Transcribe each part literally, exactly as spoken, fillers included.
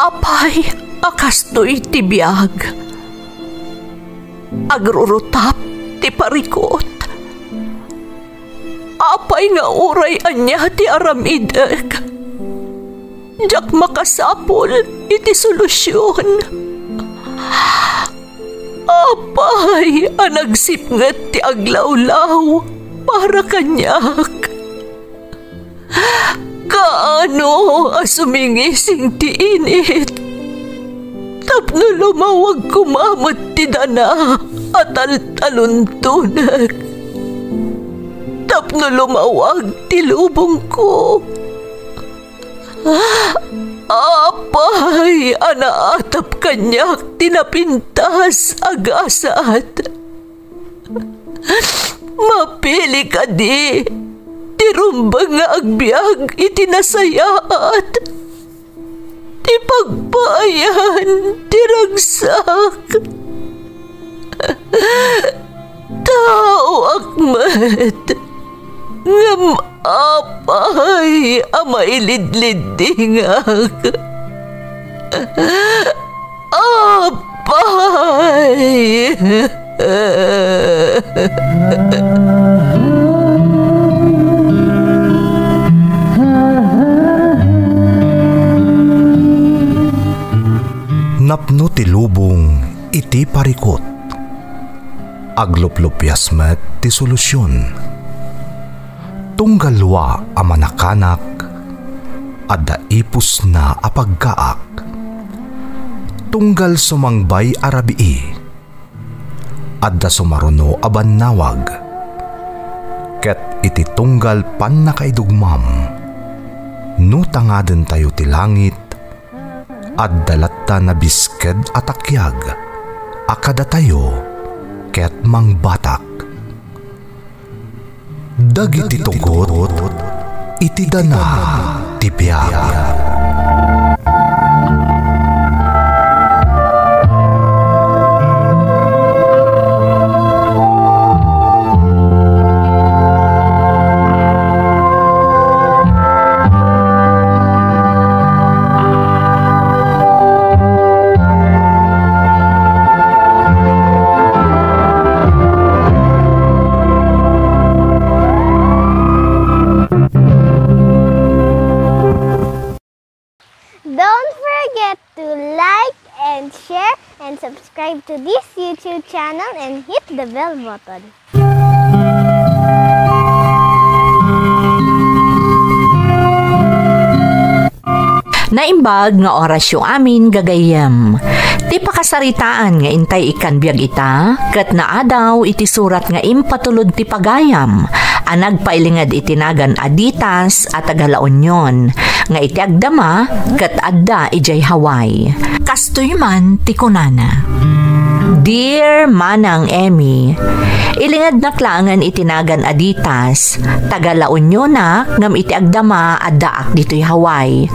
Apay a kastoy ti biag? Agrurutap ti parikut. Apay nga uray ania ti aramidek, diak makasapul iti solusion. Apay a nagsipnget ti aglawlaw para kaniak? Kaano a sumingising ti init tapno lumawag koma met ti dana a taltaluntonek, tapno lumawag ti lubongko? Apay a naatap kaniak ti napintas a gasat? Mapili kadi ti rumbeng nga agbiag iti nasayaat, ti pagpaayan ti ragsak? Taoak met, ngem apay a mailidliddingak? Apay! Napno ti lubong iti parikut. Agluplupias met ti solusion. Tunggal wa a manakanak, adda ipusna a paggaak. Tunggal sumangbay a rabii, adda sumaruno a bannawag. Ket iti tunggal pannakaidugmam, no tangadentayo ti langit, adda latta nabisked a takiag a kadatayo ket mangbatak. Dagiti tugot iti dana ti biag. Don't forget to like and share and subscribe to this YouTube channel and hit the bell button. Naimbag nga orasyo amin, gagayyem. Ti pakasaritaan nga intay ikkan biag ita, ket naadaw iti surat nga impatulod ti pagayam a nagpailinged iti nagan Aditas a taga La Union, nga iti agdama ket adda idiay Hawaii. Kastoy man ti kunana, Dear Manang Emmy, ilingednak laengen iti nagan Aditas, taga La Unionak ngem iti agdama addaak ditoy Hawaii.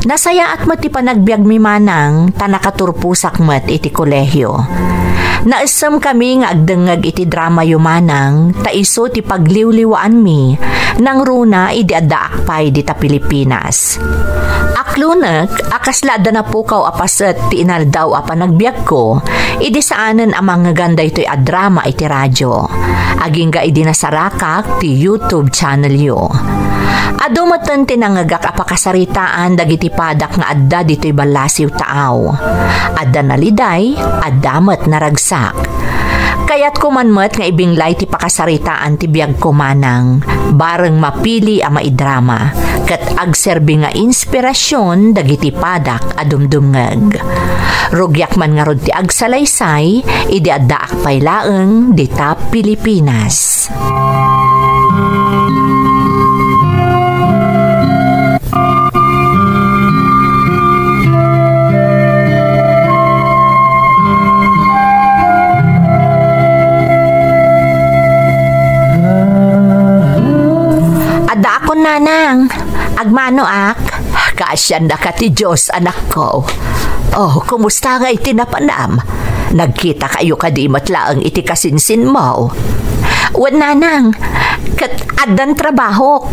Nasayaat met ti panagbiagmi, Manang, ta nakaturposak met iti kolehio. Naessemkami nga agdengngeg iti dramayo, Manang, ta isu ti pagliwliwaanmi nangruna idi addaak pay dita Pilipinas. Aklonek a kasla adda napukaw a paset ti inaldaw a panagbiagko idi saanen a mangngegan daytoy a drama iti radio, agingga idi nasarakak ti YouTube channelyo. Adu metten ti nangngegak a pakasaritaan dagiti padak nga adda ditoy ballasiw taaw. Adda naliday, adda met naragsak. Kayatko man met nga ibinglay ti pakasaritaan ti biagko, Manang, bareng mapili a maidrama, ket agserbi nga inspirasyon dagiti padak a dumdumngeg. Rugiak man ngarud ti agsalaysay idi addaak pay laeng dita Pilipinas. Addaakon, Nanang. Agmanoak. Kaasiannaka ti Dios, anakko. Oh, kumusta ngay ti napanam? Nagkitakayo kadi met laeng iti kasinsinmo? Wen, Nanang, ket addan trabahok.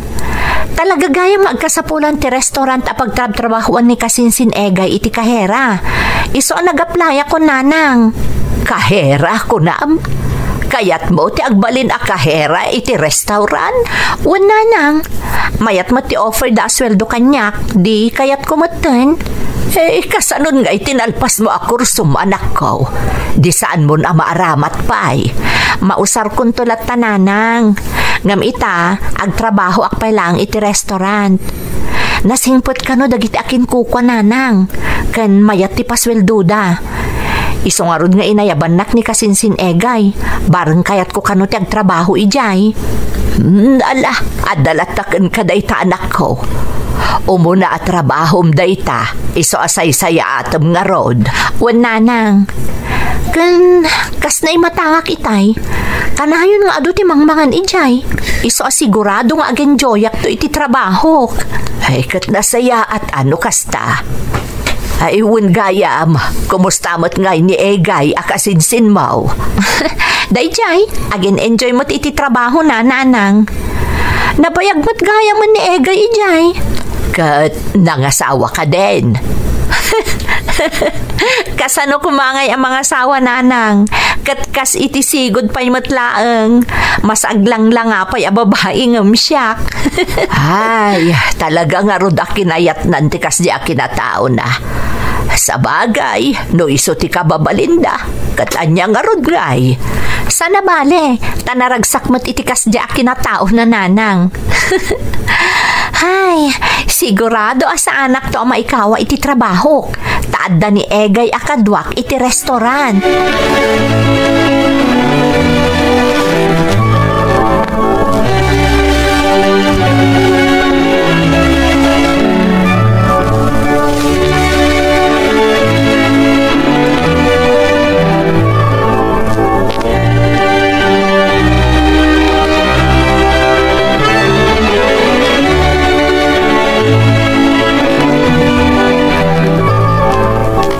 Talaga gayam nga agkasapulan ti restaurant a pagtrabtrabahuan ni kasinsin Egay iti kahera. Isu a nag-applyak, nanang. Kahera, kunam? Kayatmo ti agbalin a kahera iti restaurant? Wen, nanang. Mayat met ti offer da a sueldo kaniak, di kayatko metten. Eh, kasanon nga iti nalpasmo a kursom, anakko? Di saanmon a maaramat pay. Mausarkonto latta, nanang. Ngem ita, agtrabahoak pay laeng iti restaurant. Nasingpet kano dagiti akinkukua, nanang, ken mayat ti pasueldoda. Isu ngarud nga inayabannak ni kasinsin Egay, bareng kayatko kano ti agtrabaho idiay. Hmm, ala, adda latta kenka dayta, anakko. Umuna a trabahom dayta, isu a saysayaatem ngarud. Wen, nanang. Ken kas naimatangak itay, kanayon nga adu ti mangmangan idiay. Isu a sigurado nga agenjoyakto iti trabahok. Ay, ket nasayaat a no kasta. Ay, wen gayam, kumusta met ngay ni Egay a kasinsinmo? Daydiay, agin-enjoy met iti trabahona, nanang. Nabayag met gayam ni Egay idiay. Ket nangasawa ka den. Kasano koma ngay a mangasawa, nanang? Ket kas iti sigud pay met laeng, mas aglanglanga pay a babai ngem siak. Ay, talaga ngarud a kinayatnan ti kasdi a kinataona. Sabagay, no isu ti kababalinda, ket ania ngarud ngay? Sana bale, ta naragsak met iti kasdi a kinataona, nanang. Hay, sigurado a saanakto a maikawa iti trabahok, ta adda ni Egay a kaduak iti restaurant.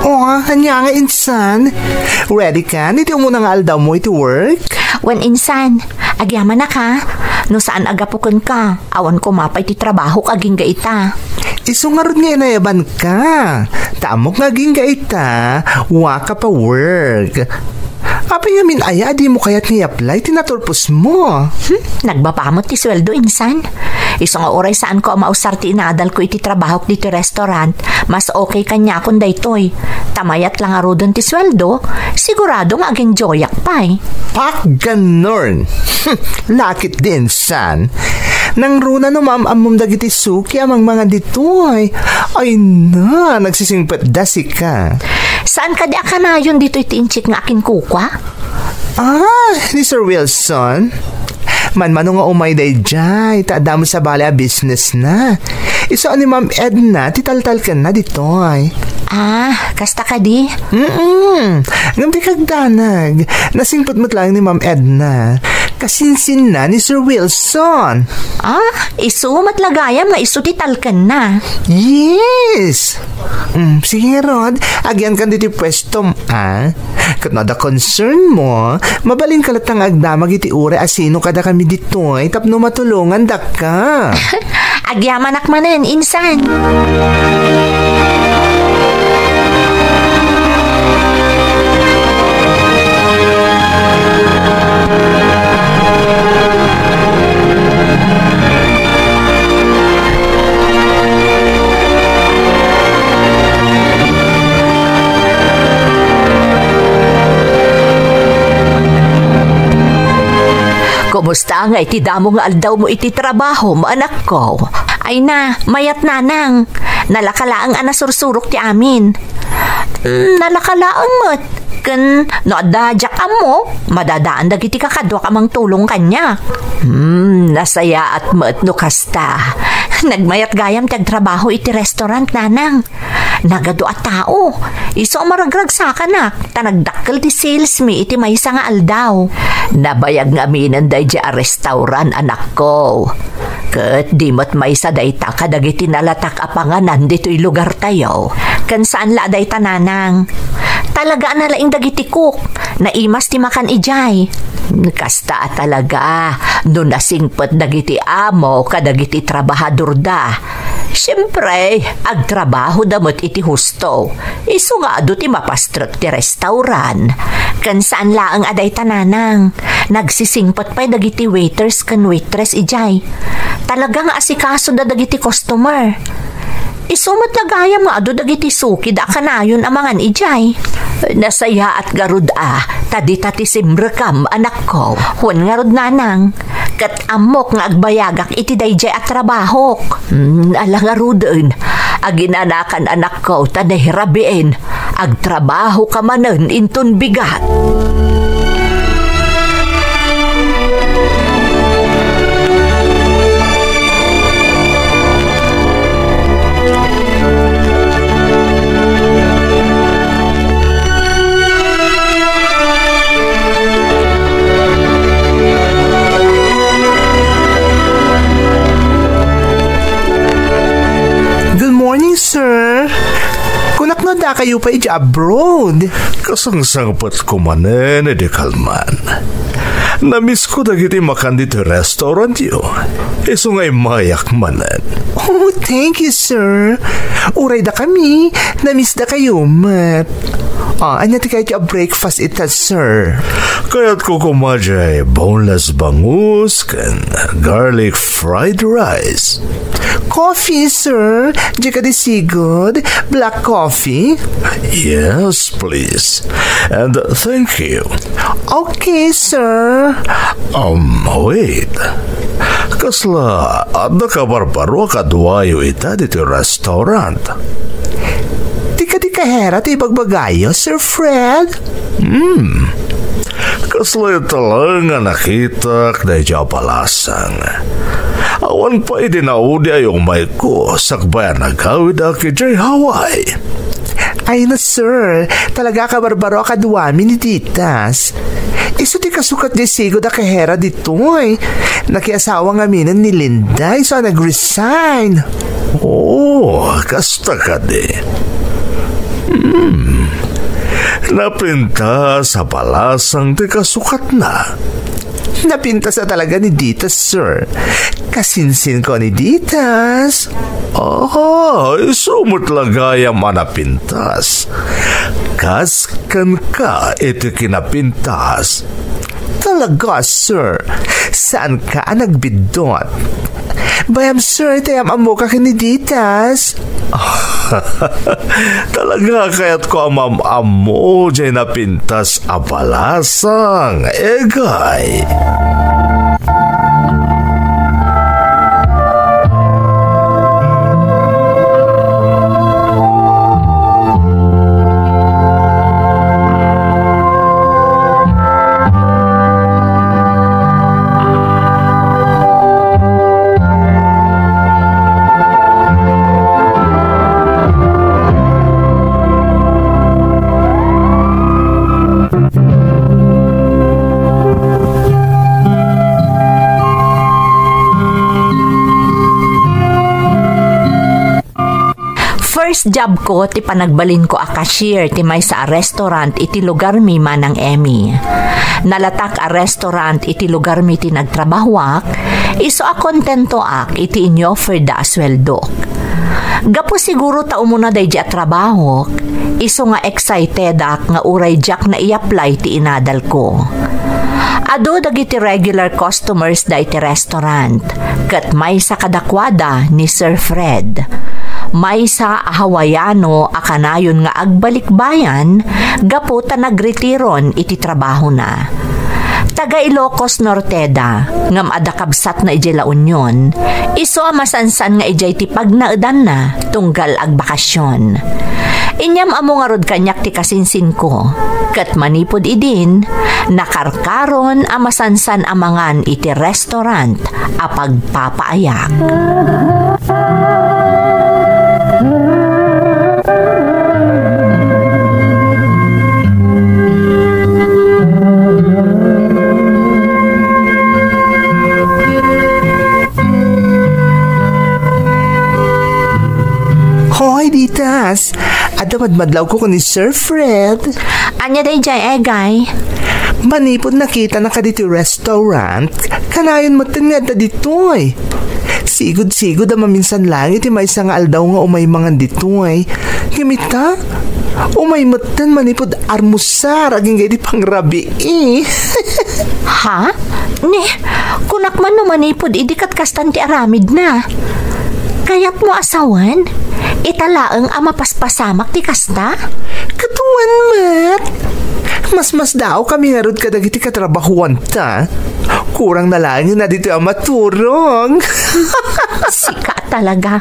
O, ania nga insan? Ready ka iti umuna nga aldawmo iti work? Wen insan, agyamanak a. No saan a gapu kenka, awan koma pay ti trabahok agingga ita. Isu ngarud nga inayabanka. Ta ammok nga agingga ita, wa ka pa work. Apay ngamin aya a dimo kayat nga i-apply ti naturposmo? Hmm, nagbaba met ti sueldo, insan. Isu nga uray saanko a mausar ti inadalko iti trabahok ditoy restaurant, mas okay kaniakon daytoy. Ta mayat la ngaruden ti sueldo, sigurado nga agenjoyak pay. Pak ganon! Lakit di insan. Nangruna no maam-ammom dagiti suki a mangmangan ditoy. Ay na, nagsisingpetda sika. Saan kadi a kanayon ditoy ti inchik nga akinkukua? Ah, ni Sir Wilson? Manmano nga umay daydiay, ta adda met sabali a business na. Isu a ni Ma'am Edna ti taltalkenna ditoy. Ah, kasta kadi? Mm-mm. Ngem di kagdanag, nasingpet met laeng ni Ma'am Edna. Kasinsinna ni Sir Wilson. Ah, isu met la gayam nga isu ti talkenna. Yes! Mm, sige ngarud, agyankan ditoy puestom, ah. Ket no adda concern mo, mabalinka latta nga agdamag iti uray a sino kadakami ditoy tapno matulongandaka. Agyamanak manen, insan. Kumusta ngay ti damo nga aldawmo iti trabahom, anakko? Ay na, mayat, nanang. Nalaka laeng a nasursurok ti amin. Mm, nalaka laeng met. Ken no adda diak ammo, madadaan dagiti kakaduak a mangtulong kaniak. Hmm, nasayaat met no kasta. Nagmayat gayam ti agtrabaho iti restaurant, nanang. Nagadu a tao. Isu a maragragsakanak, ta nagdakkel ti sales mi iti maysa nga aldaw. Nabayag ngaminen daydiay a restaurant, anakko. Ket di met maysa dayta kadagiti nalatak a panganan ditoy lugartayo. Ken saan la dayta, nanang. Talaga a nalaing dagiti cook. Naimas ti makan idiay. Kasta a talaga, no nasingpet dagiti amo kadagiti trabahadorda. Siempre, agtrabahoda met iti husto. Isu nga adu ti mapastrek ti restaurant. Ken saan laeng a dayta, nanang. Nagsisingpet pay dagiti waiters ken waitress idiay. Talaga nga asikasoda dagiti customer. Isu met la gayam nga adu dagiti sukida a kanayon a mangan idiay. Nasayaat garud a, ta dita ti simrekam, anakko. Wen ngarud, nanang, ket ammok nga agbayagak iti daydiay a trabahok. Hmm, ala ngaruden, aginanakan, anakko, ta nairabien. Agtrabahoka manen inton bigat. Good morning, sir. Kunak no adda kayo pay idiay abroad. Kasangsangpetko manen idi kalman. Namisko dagiti makan ditoy restaurantyo. Isu nga immayak manen. Oh, thank you, sir. Uray dakami, namisda kayo met. Ah, ania ti kayatyo a breakfast ita, sir? Kayatko koma diay boneless bangus ken garlic fried rice. Coffee, sir? Diay kadi sigud? Black coffee? Yes, please. And thank you. Okay, sir. Um, wait. Kasla, adda kabarbaro a kaduayo ita ditoy restaurant? Ti kadi kahera ti ibagbagayo, Sir Fred? Hmm. Kasla ita laeng a nakitak daydiay a palasang. Awan pay idi naudi ay umayko sakbay a nagawidak idiay Hawaii. Ay na, sir. Talaga a kabarbaro a kaduami ni Ditas. Isu ti kasukat diay sigud a kahera ditoy. Nakiasawa ngaminen ni Linda, isu a nag-resign. Oh, kasta kadi. Hmm. Napintas a palasang ti kasukatna. Napintas a talaga ni Ditas, sir. Kasinsinko ni Ditas. Ah, isu met la gayam a napintas. Kas kenka iti kinapintas. Talaga, sir. Saanka a nagbiddut. Bayam, sir, ti am-ammoka ken ni Ditas. Talaga, kayatko a mam-ammo diay napintas a palasang, egay. First job ko ti panagbalinko a cashier ti maysa a restaurant iti lugarmi, Manang Emmy. Nalatak a restaurant iti lugarmi ti nagtrabahoak, isu a kontentoak iti inofferda a sueldok. Gapu siguro ta umuna daydi a trabahok, isu nga excitedak nga uray diak naiapply ti inadalko. Adu dagiti regular customers da iti restaurant, ket maysa kadakuada ni Sir Fred. Maysa a Hawaiano a kanayon nga agbalikbayan gapu ta nagretiron iti trabahona. Taga Ilocos Norte da, ngem adda kabsatna idiay La Union, isu a masansan nga idiay ti pagnaedanna tunggal agbakasyon. Inyam-ammo ngarud kaniak ti kasinsinko, ket manipud idin, nakarkaron a masansan a mangan iti restaurant a pagpapaayak. Hoy, Ditas! Adda madmadlawko ken ni Sir Fred. Ania daydiay, Egay? Manipud nakitanaka ditoy restaurant, kanayon metten nga adda ditoy. Sigud-sigud a maminsan laeng iti maysa nga aldaw nga umay mangan ditoy. Ngem ita, umay metten manipud almusar agingga iti pangrabii. Ha? Ni, kunak man no manipud idi ket kastan ti aramidna. Kayatmo a sawen? Ita laeng a mapaspasamak ti kasta? Ket wen met. Masmasdaawkami ngarud kadagiti katrabahuanta. Kurangna laengen a ditoy a maturong. Sika talaga.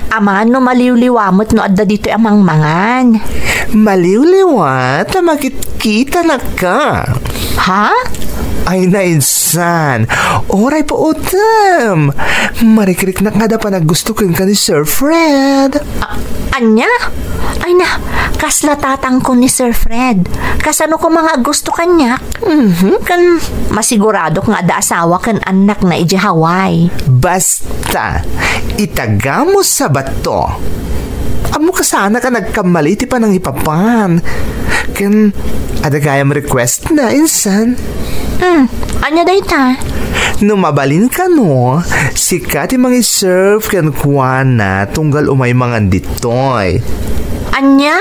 Amangan no maliwliwa met no adda ditoy a mangmangan. Maliwliwa ta makitkitanaka. Ha? Ay, nainsan. Oray puotem. Marikriknak nga adda panaggusto kenka ni Sir Fred. A-, ania? Ay na, kasla tatangko ni Sir Fred. Kasano koma nga aggusto kaniak? Mhm. Ken masiguradok nga adda asawa ken annakna idiay Hawaii. Basta, itagam mo Sabato. Ammok a saanak a nagkammali ti panangipapan. Ken adda gayam request na, insan. Hmm, ania dayta? No mabalin kano, sika ti mangi-serve kenkuana tunggal umay mangan ditoy. Ania?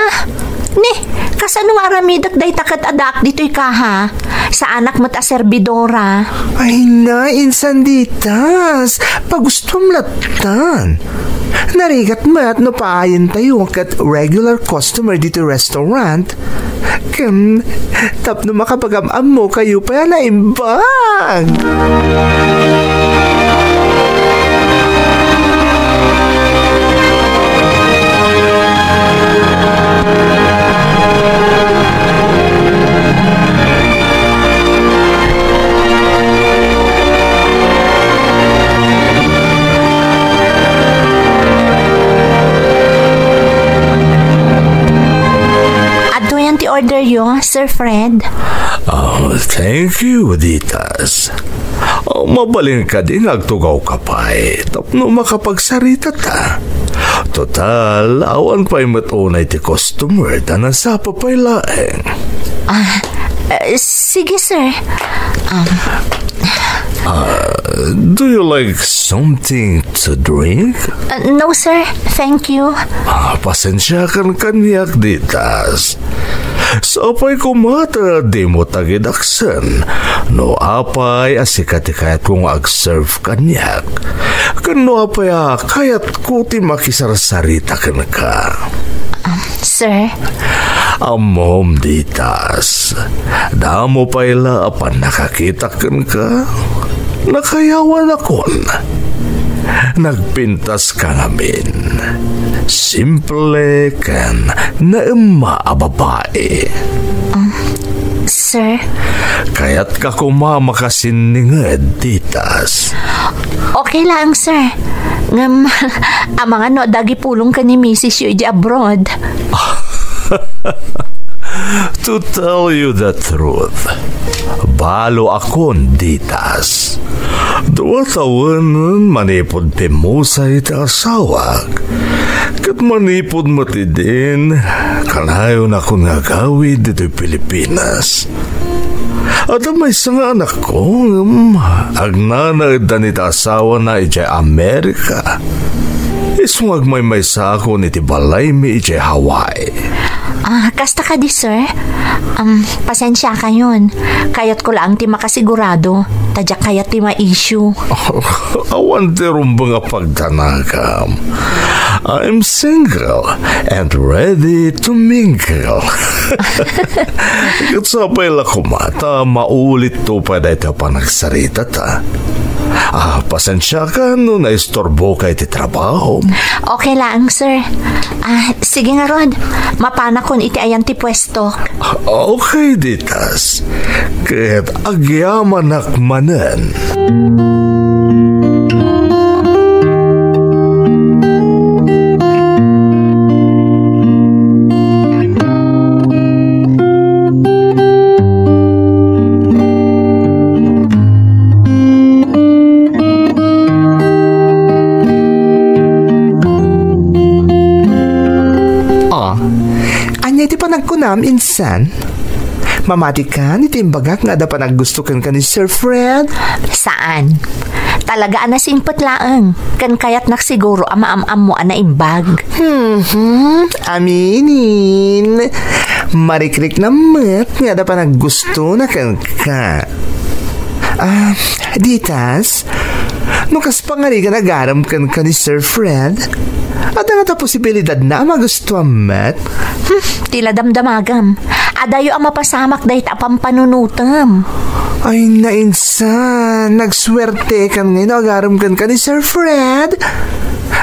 Ni, kasano nga aramidek dayta ket addaak ditoy kaha? Saanak met a serbidora. Ay na, insan ditas. Pagustom lattan. Narigat met no paayentayo ket regular customer ditoy restaurant. Ken, tapno makapagam-ammokayo pay a naimbag. Adtoyan ti orderyo, Sir Fred. Ah, thank you, Ditas. Ah, mabalin kadi nga agtugawka pay tapno makapagsaritata. Total, awan pay met unay ti customer ta nasapa pay laeng. Ah, eh, sige, sir. Um, Ah, do you like something to drink? Uh, no, sir. Thank you. Ah, pasensiakan kaniak, Ditas. Sapay koma ta dimo tagidaksen no apay a sika ti kayatko nga ag-serve kaniak, ken no apay a kayatko ti makisarsarita kenka. Um, sir? Ammom, Ditas, damo pay la a pannakakitak kenka. Nakayawanakon. Nagpintaska ngamin. Simple ken naemma a babai. Um, sir? Kayatka koma makasinninged, Ditas. Okay lang, sir. Ngem, amangan no adda agipulong ken ni misisyo idiay abroad. To tell you the truth, baloakon, Ditas. Dua tawenen manipud pimmusay ti asawak, ket manipud met idin, kanayonakon nga agawid ditoy Pilipinas. Adda maysa nga anakko, ngem agnanaeddan iti asawana idiay Amerika. Isu nga agmaymaysaakon iti balaymi idiay Hawaii. Ah, kasta kadi, sir? Um, pasensiakayon. Kayatko laeng ti makasigurado, ta diak kayat ti ma-issue. Awan ti rumbeng a pagdanagam. I'm single and ready to mingle. Ket sapay la koma ta maulitto pay dayta a panagsaritata. Ah, pasensiakan no naisturboka iti trabahom. Okay lang, sir. Ah, sige ngarud. Mapanakon iti ayan ti pwesto. Okay, Ditas. Ket agyamanak manen. Ah, Agkunam, insan, mamati kan iti imbagak nga adda panaggusto kenka ni Sir Fred? Saan. Talaga a nasingpet laeng, ken kayatnak siguro a maam-ammo a naimbag. Hmm, aminen. Marikriknam met nga adda panaggustona kenka. Ah, Ditas, no kas pangarigan agarem kenka ni Sir Fred, adda ngata posibilidadna a magustuam met? Hmm, ti la damdamagam. Adayo a mapasamak dayta a pampanunotem. Ay, nainsan, nagsuertekan ngay no agarem kenka ni Sir Fred.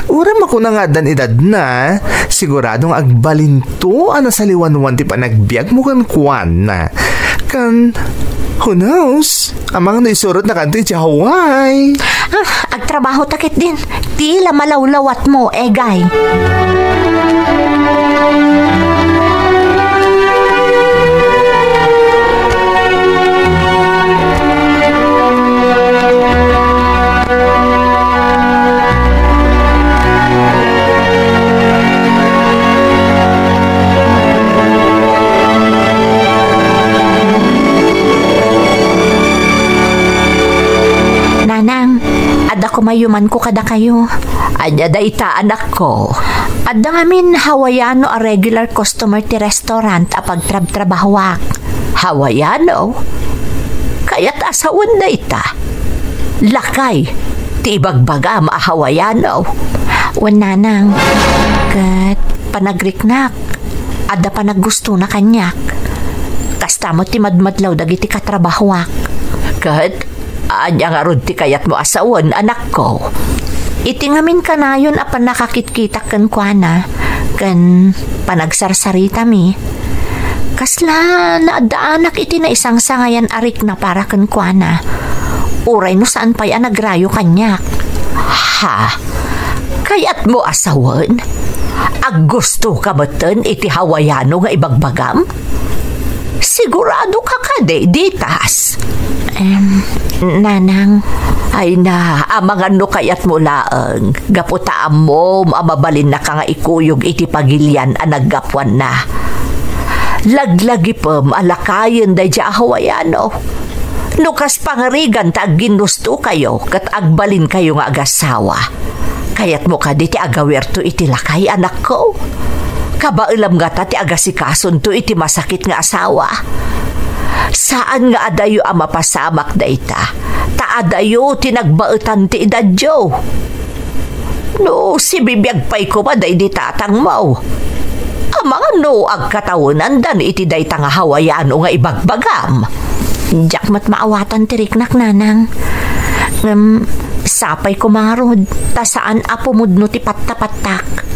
Uray makuna nga addan edadna, sigurado nga agbalinto a nasaliwanwan ti panagbiagmo kenkuana. Ken, who knows? Amangan no isurotnakanto idiay Hawaii. Ah, agtrabaho ta ketdin. Ti la malawlawatmo, Egay. Nanang, adda koma yumanko kadakayo. Ania dayta, anakko? Adda ngamin Hawaiano a regular customer ti restaurant a pagtrabtrabahoak. Hawaiano? Kayat a sawen dayta? Lakay ti ibagbagam a Hawaiano. Wen, nanang, ket panagriknak, adda panaggustona kaniak. Kasta met ti madmadlaw dagiti katrabahoak. Ket ania ngarud ti kayatmo a sawen, anakko? Iti ngamin kanayon a pannakakitkitak kenkuana ken panagsarsaritami, kasla naaddaanak iti naisangsangayan a rikna para kenkuana, uray no saan pay a nagrayo kaniak. Ha? Kayatmo a sawen? Aggustoka metten iti Hawaiano nga ibagbagam? Siguradoka kadi, Ditas? Em, nanang. Ay na, amangan no kayatmo laeng, gapu ta ammom a mabalinnaka nga ikuyog iti pagilian a naggapuanna. Laglagipem a lakayen daydiay a Hawaiano. No kas pangarigan ta agginnustokayo ket agbalinkayo nga agasawa, kayatmo kadi ti agawirto iti lakay, anakko? Kabaelam ngata ti agasikasonto iti masakit nga asawa? Saan nga adayo a mapasamak dayta, ta adayo ti nagbaetan ti edadyo. No sibibiag pay koma daydi tatangmo, amangan no agkatawenandan iti dayta nga Hawaiano nga ibagbagam. Diak met maawatan ti riknak, nanang. Ngem sapay koma ngarud, ta saan a pumudno ti pattapattak.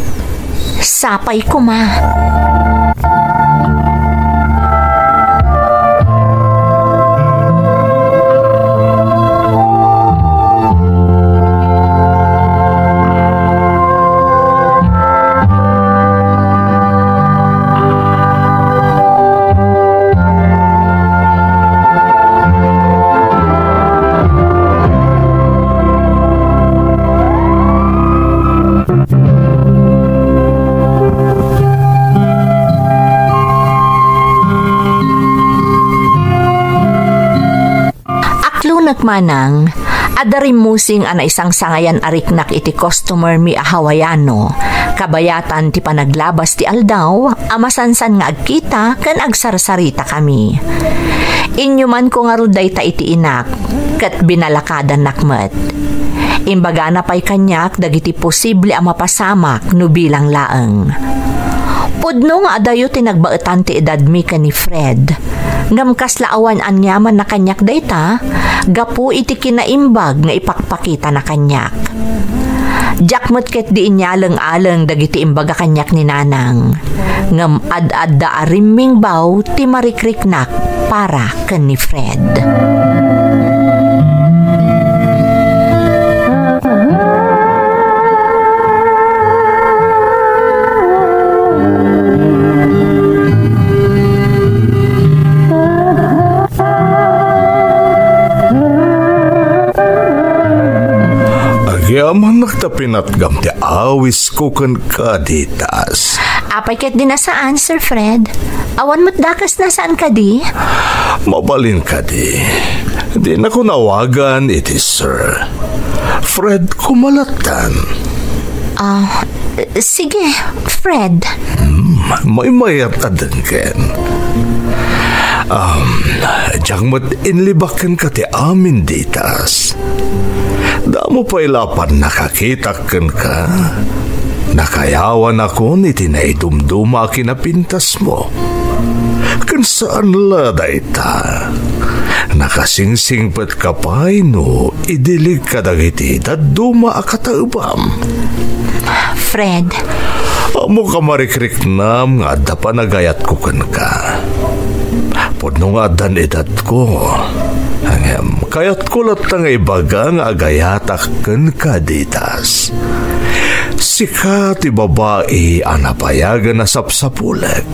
Sapay koma. Aklonnek manang, adda rimmusing a naisangsangayan a riknak iti customer mi a Hawaiano, kabayatan ti panaglabas ti aldaw a masansan nga agkita ken agsarsarita kami. Inyumanko ngarud dayta iti inak, ket binalakadannak met. Imbagana pay kaniak dagiti posible a mapasamak no bilang laeng. Pudno nga adayo ti nagbaetan ti edadmi ken ni Fred. Ngem kasla awan aniamanna kaniak dayta, gapu iti kinaimbag nga ipakpakitana kaniak. Diak met ketdi inyaleng-aleng dagiti imbaga kaniak ni Nanang, ngem ad-adda a rimmingbaw ti marikriknak para ken ni Fred. Agyamannak ta pinatgam ti awisko kenka, Ditas. Apay ketdi a saan, Sir Fred? Awan met dakesna, saan kadi? Mabalin kadi, dinakon awagan iti Sir. Fred koma lattan. Ah, sige, Fred. Hmm, maymayat a denggen. Um, diak met inlibak kenka ti amin ditas. Damo pay la a pannakakitak kenka. Nakayawanakon iti naidumduma a kinapintasmo. Ken saan la dayta. Nakasingsingpetka pay no idilig kadagiti dadduma a kataebam. Fred. Ammok a marikriknam nga adda panagayatko kenka. Pudno nga addan edadko. Ngem kayatko latta nga ibaga nga agayatak kenka ditas. Sika ti babai a napayagan a sapsapulek.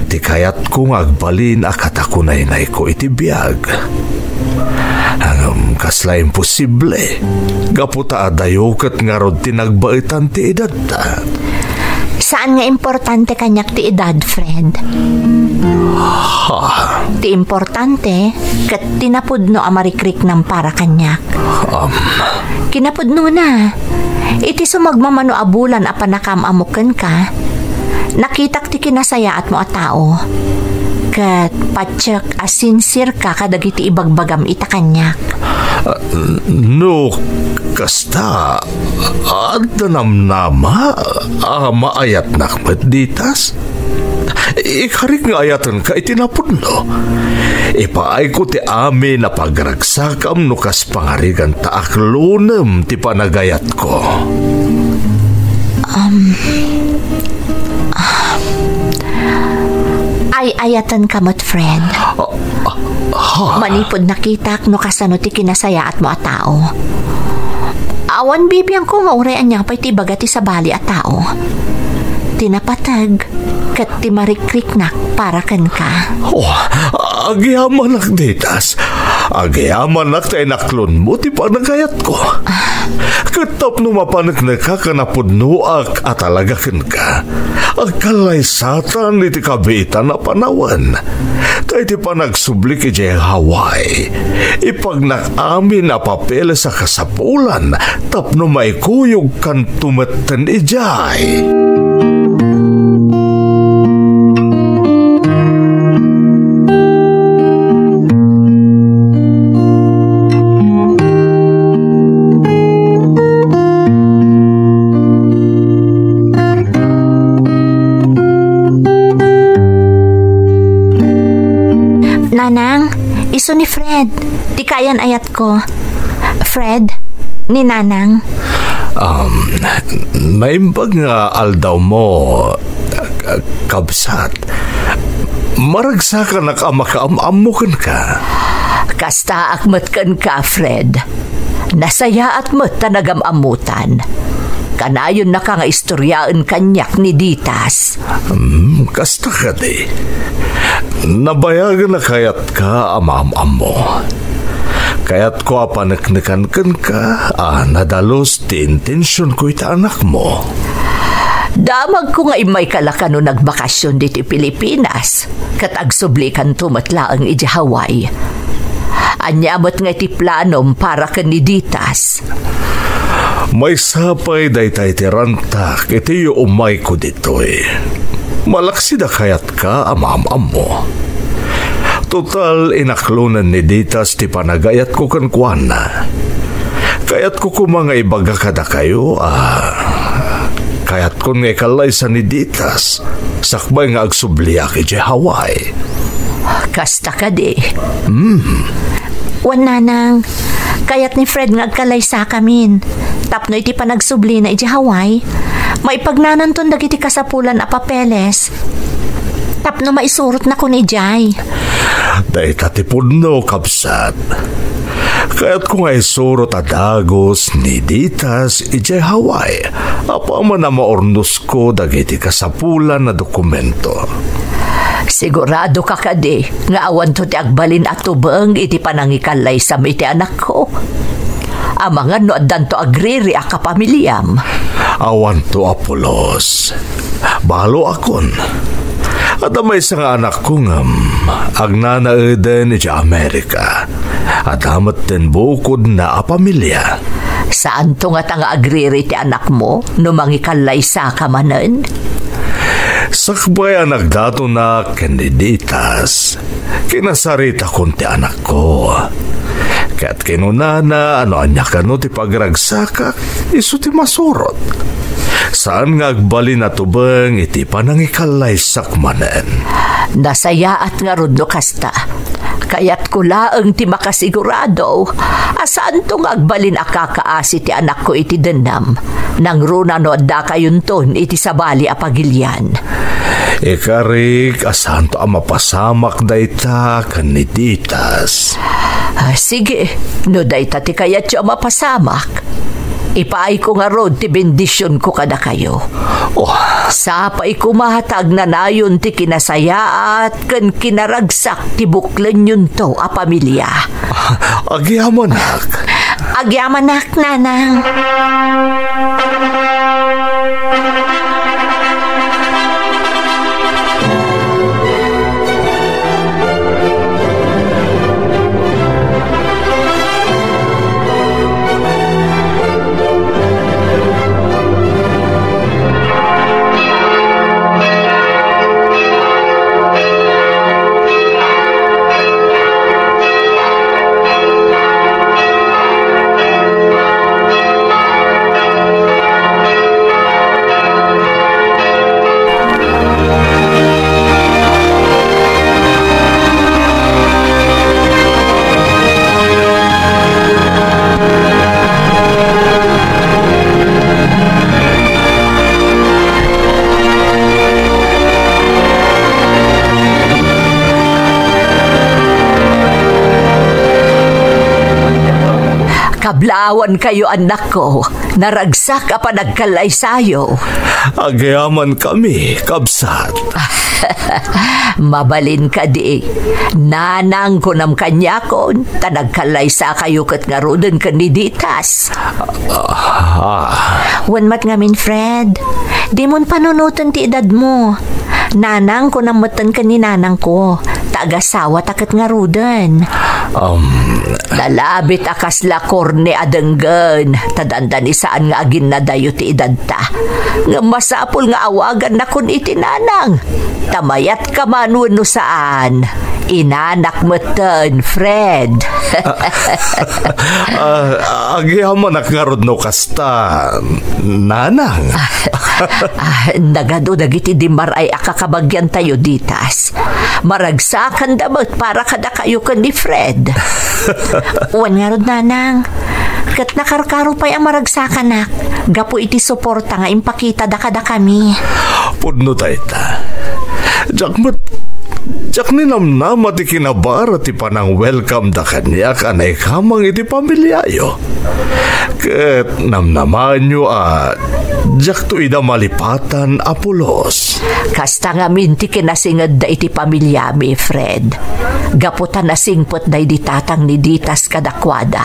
Ti kayatko nga agbalin a katakunaynayko iti biag. Ngem kasla imposible, gapu ta adayo ket ngarud ti nagbaetan ti edadta. Saan nga importante kaniak ti edad, Fred. Ha? Ti importante, ket ti napudno a marikriknam para kaniak. Um. Kinapudnona, iti sumagmamano a bulan a pannakaam-ammok kenka, nakitak ti kinasayaatmo a tao. Ket patiek a sincere ka kadagiti ibagbagam ita kaniak. Ah, no kasta, adda namnama a maayatnak met ditas? Ikarik nga ayatenka iti napudno. Ipaayko ti amin a pagragsakam no kas pangarigan ta aklonem ti panagayatko. Um, Ay-ayatenka met, Fred. Ah, ah, ha? Manipud nakitak no kasano ti kinasayaatmo a tao. Awan bibiangko nga uray ania pay ti ibaga ti sabali a tao. Ti napateg ket ti marikriknak para kenka. Oh, agyamanak ditas. Agyamanak ta inaklonmo ti panagayatko. Ket tapno mapaneknekak a napudnoak a talaga kenka, agkallaysatan iti kabiitan a panawen. Ta iti panagsublik idiay Hawaii, ipagnak amin a papeles a kasapulan tapno maikuyogkanto metten idiay. Nanang, isu ni Fred, ti kayan-ayatko. Fred, ni Nanang. Um, naimbag nga aldawmo, kabsat. Maragsakanak a makaam-ammo kenka. Kastaak met kenka, Fred. Nasayaat met ta nagam-ammotan. Kanayonnaka nga istoriaen kaniak ni Ditas. Hmm, kasta kadi. Nabayagen a kayatka a maam-ammo. Kayatko a paneknekan kenka a nadalus ti intensionko iti anakmo. Damagko nga immayka la kano nagbakasyon ditoy Pilipinas, ket agsublikanto met laeng idiay Hawaii. Ania met ngay ti planom para ken ni Ditas? Maysa pay dayta iti rantak iti umayko ditoy. Malaksid a kayatka a maam-ammo. Total, inaklonen ni Ditas ti panagayatko kenkuana. Kayatko koma nga ibaga kadakayo a kayatkon nga ikallaysa ni Ditas sakbay nga agsubliak idiay Hawaii. Kasta kadi? Hmm. Wen, Nanang, kayat ni Fred nga agkalaysakamin. Tapno iti panagsublina idiay Hawaii, maipagnananton dagiti kasapulan a papeles. Tapno maisurotnakon idiay. Dayta ti pudno, kabsat. Kayatko nga isurot a dagus ni Ditas idiay Hawaii, apaman a maurnosko dagiti kasapulan a dokumento. Siguradoka kadi nga awanto ti agbalin a tubeng iti panangikallaysam iti anakko? Amangan no addanto agririak a pamiliam. Awanto a pulos. Baloakon. Adda maysa nga anakko ngem agnanaeden idiay Amerika. Adda metten bukodna a pamilia. Saanto ngata nga agriri ti anakmo no mangikallaysaka manen? Sakbay a nagdatonak ken ni Ditas, kinasaritakon ti anakko. Ket kinunana a no ania kano ti pagragsakak, isu ti masurot. Saan nga agbalin a tubeng iti panangikallaysakon manen. Nasayaat ngarud no kasta. Kayatko laeng ti makasigurado a saanto nga agbalin a kakaasi ti anakko iti dennam, nangruna no addakayonton iti sabali a pagilian. Ikarik a saanto a mapasamak dayta ken ni Ditas. Ah, sige, no dayta ti kayatyo a mapasamak, ipaayko ngarud ti bendisionko kadakayo. Oh. Sapay koma ta agnanayon ti kinasayaat ken kinaragsak ti buklenyonto a pamilia. Agyamanak. Agyamanak, Nanang. Kablaawankayo, annakko. Naragsak a panagkallaysayo. Agyamankami, kabsat. Mabalin kadi. Nanang, kunam kaniakon, ta nagkallaysakayo ket ngaruden ken ni Ditas. Ah. Wen met ngamin, Fred, dimon panunoten ti edadmo. Nanang, kunam metten ken ni nanangko, ta agasawata ket ngaruden. Um. Nalabit a kasla korne a denggen, ta dandani saan nga aginnadayo ti edadta. Ngem masapul nga awagannakon iti nanang, ta mayatka man wenno saan, inanak metten, Fred. Ah, ah, agyamanak ngarud no kasta, nanang. Ah, nagadu dagiti dimmar-ay a kakabagiantayo, Ditas. Maragsakanda met para kadakayo ken ni Fred. Wen ngarud, nanang. Ket nakarkaro pay a maragsakanak gapu iti suporta nga impakitada kadakami. Pudno dayta. Diak met, diak ninamnama ti kinabara ti panang-welcome da kaniak a naikamang iti pamiliayo. Ket namnamaenyo a diakto ida malipatan a pulos. Kasta ngamin ti kinasingedda iti pamiliami, Fred. Gapu ta nasingpet daydi tatang ni Ditas kadakuada.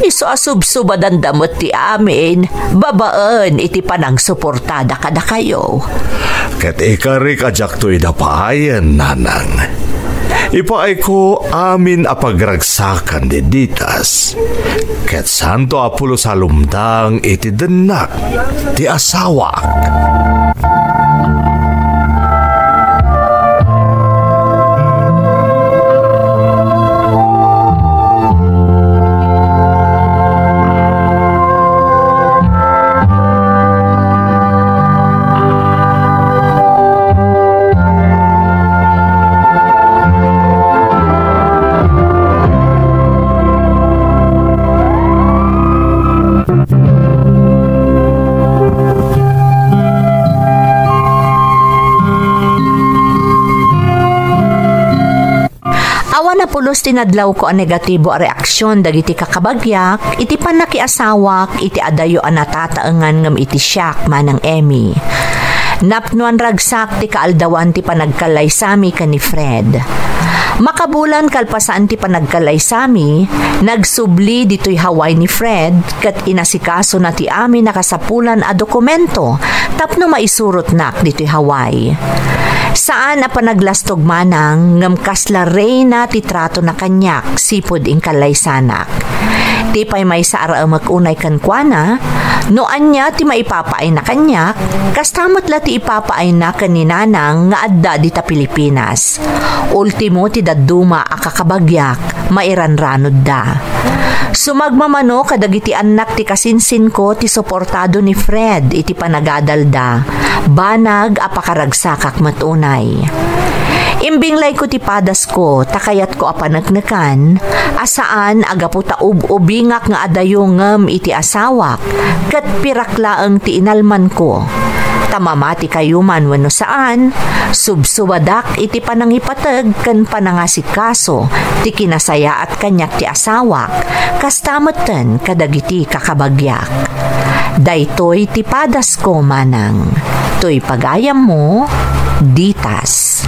Isu a subsubadanda met ti amin babaen iti panangsuportada kadakayo. Ket ikarik a diakto ida paayen, nanang. Ipaayko amin a pagragsakan ni Ditas, ket santo a pulos a lumdang iti dennak ti asawak. Awan a pulos ti nadlawko a negatibo a reaksion dagiti kakabagiak iti pannakiasawak iti adayo a natataengan ngem iti siak, Manang Emmy. Napnoan ragsak ti kaaldawan ti panagkallaysami ken ni Fred. Makabulan kalpasan ti panagkallaysami, nagsubli ditoy Hawaii ni Fred ket inasikasona ti amin a kasapulan a dokumento tapno maisurotnak ditoy Hawaii. Saan a panaglastog manang ngem kasla reyna ti tratona kaniak sipud inkallaysanak. Ti pay maysa a raemek unay kenkuana, no ania ti maipapaayna kaniak, kasta met la ti ipapaayna ken ni Nanang nga adda dita Pilipinas. Ultimo ti dadduma a kakabagyak, mairanranodda. Sumagmamano kadagiti annak ti kasinsinko ti suportado ni Fred iti panagadalda, banag a pakaragsakak met unay. Imbinglayko ti padasko ta kayatko a paneknekan a saan a gapu ta ub-ubingak nga adayo ngem iti asawak ket pirak laeng ti inalmanko. Ta mamatikayo man wenno saan, subsubadak iti panangipateg ken panangasikaso ti kinasayaat kaniak ti asawak, kasta metten kadagiti kakabagyak. Daytoy ti padasko, Manang. Toy pagayammo, Ditas.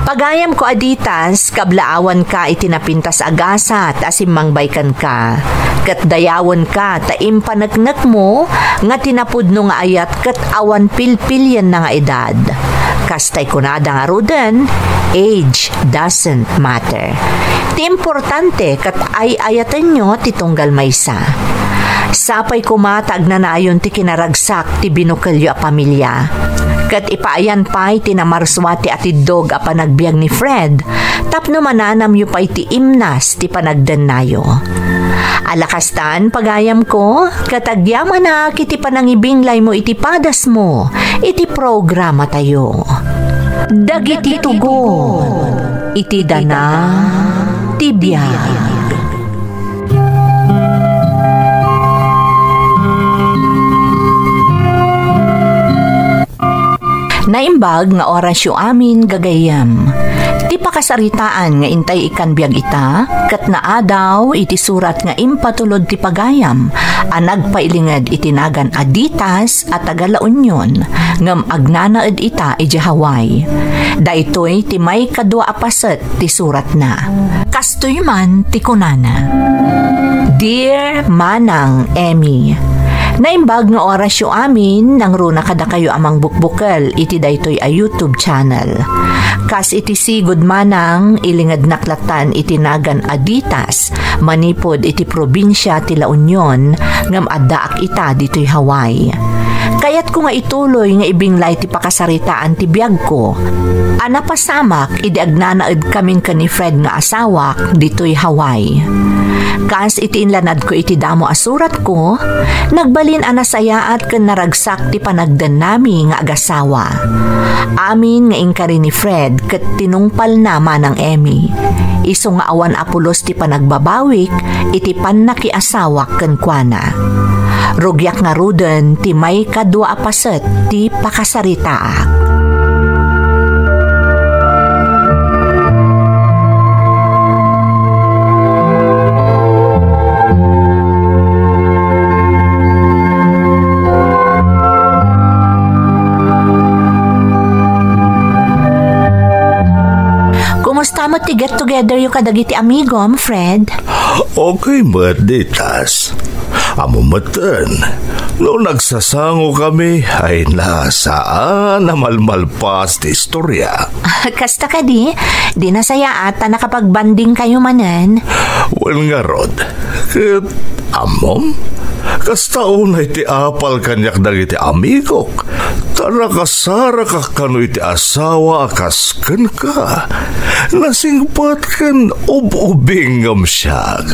Pagayamko a Ditas, kablaawanka iti napintas a gasat a simmangbay kenka. Ket dayawenka ta impaneknekmo nga ti napudno nga ayat ket awan pilpilienna nga edad. Kastay kunada ngaruden, age doesn't matter. Ti importante ket ay-ayatenyo ti tunggal maysa. Sapay koma ta agnanayon ti kinaragsak ti binukelyo a pamilia. Ket ipaayan pay ti namarsua ti atiddog a panagbiag ni Fred tapno mananamyo pay ti imnas ti panagdennayo. Ala kastan, pagayamko, ket agyamanak iti panangibinglaymo iti padasmo iti programatayo. Dagiti tugon iti dana ti biag. Naimbag nga orasyo amin, gagayyem. Ti pakasaritaan nga intay ikkan biag ita, ket naadaw iti surat nga impatulod ti pagayam a nagpailinged iti nagan a Ditas a taga La Union, ngem agnanaed ita idiay Hawaii. Daytoy ti maikadua a paset ti suratna. Kastoy man ti kunana, Dear Manang Emmy, naimbag nga orasyo amin nangruna kadakayo a mangbukbukel iti daytoy a YouTube channel. Kas iti sigud, Manang, ilingednak latan iti nagan a Ditas manipud iti probinsia ti La Union, ngem addaak ita ditoy Hawaii. Kayatko nga ituloy nga ibinglay ti pakasaritaan ti biagko a napasamak idi agnanaedkamin ken ni Fred nga asawak ditoy Hawaii. Kas iti inlanadko iti damo a suratko, nagbalin a nasayaat ken naragsak ti panagdennami nga agasawa. Amin nga inkari ni Fred ket tinungpalna, Manang Emmy. Isu nga awan a pulos ti panagbabawik iti pannakiasawak kenkuana. Rugiak ngaruden ti maikadua a paset ti pakasaritaak. Kumusta met ti get-together yo kadagiti amigom, Fred? Okay met, Ditas. Ammo metten, no nagsasangokami, ay na, saan a malmalpas ti istorya. Kasta kadi, di nasayaat ta nakapagbanding kayo manen. Well, ngarud, ket ammom, kasta unay ti apal kaniak dagiti amigok, ta nakasarakak kano iti asawa a kas kenka. Nasingpet ken ub-ubing ngem siak.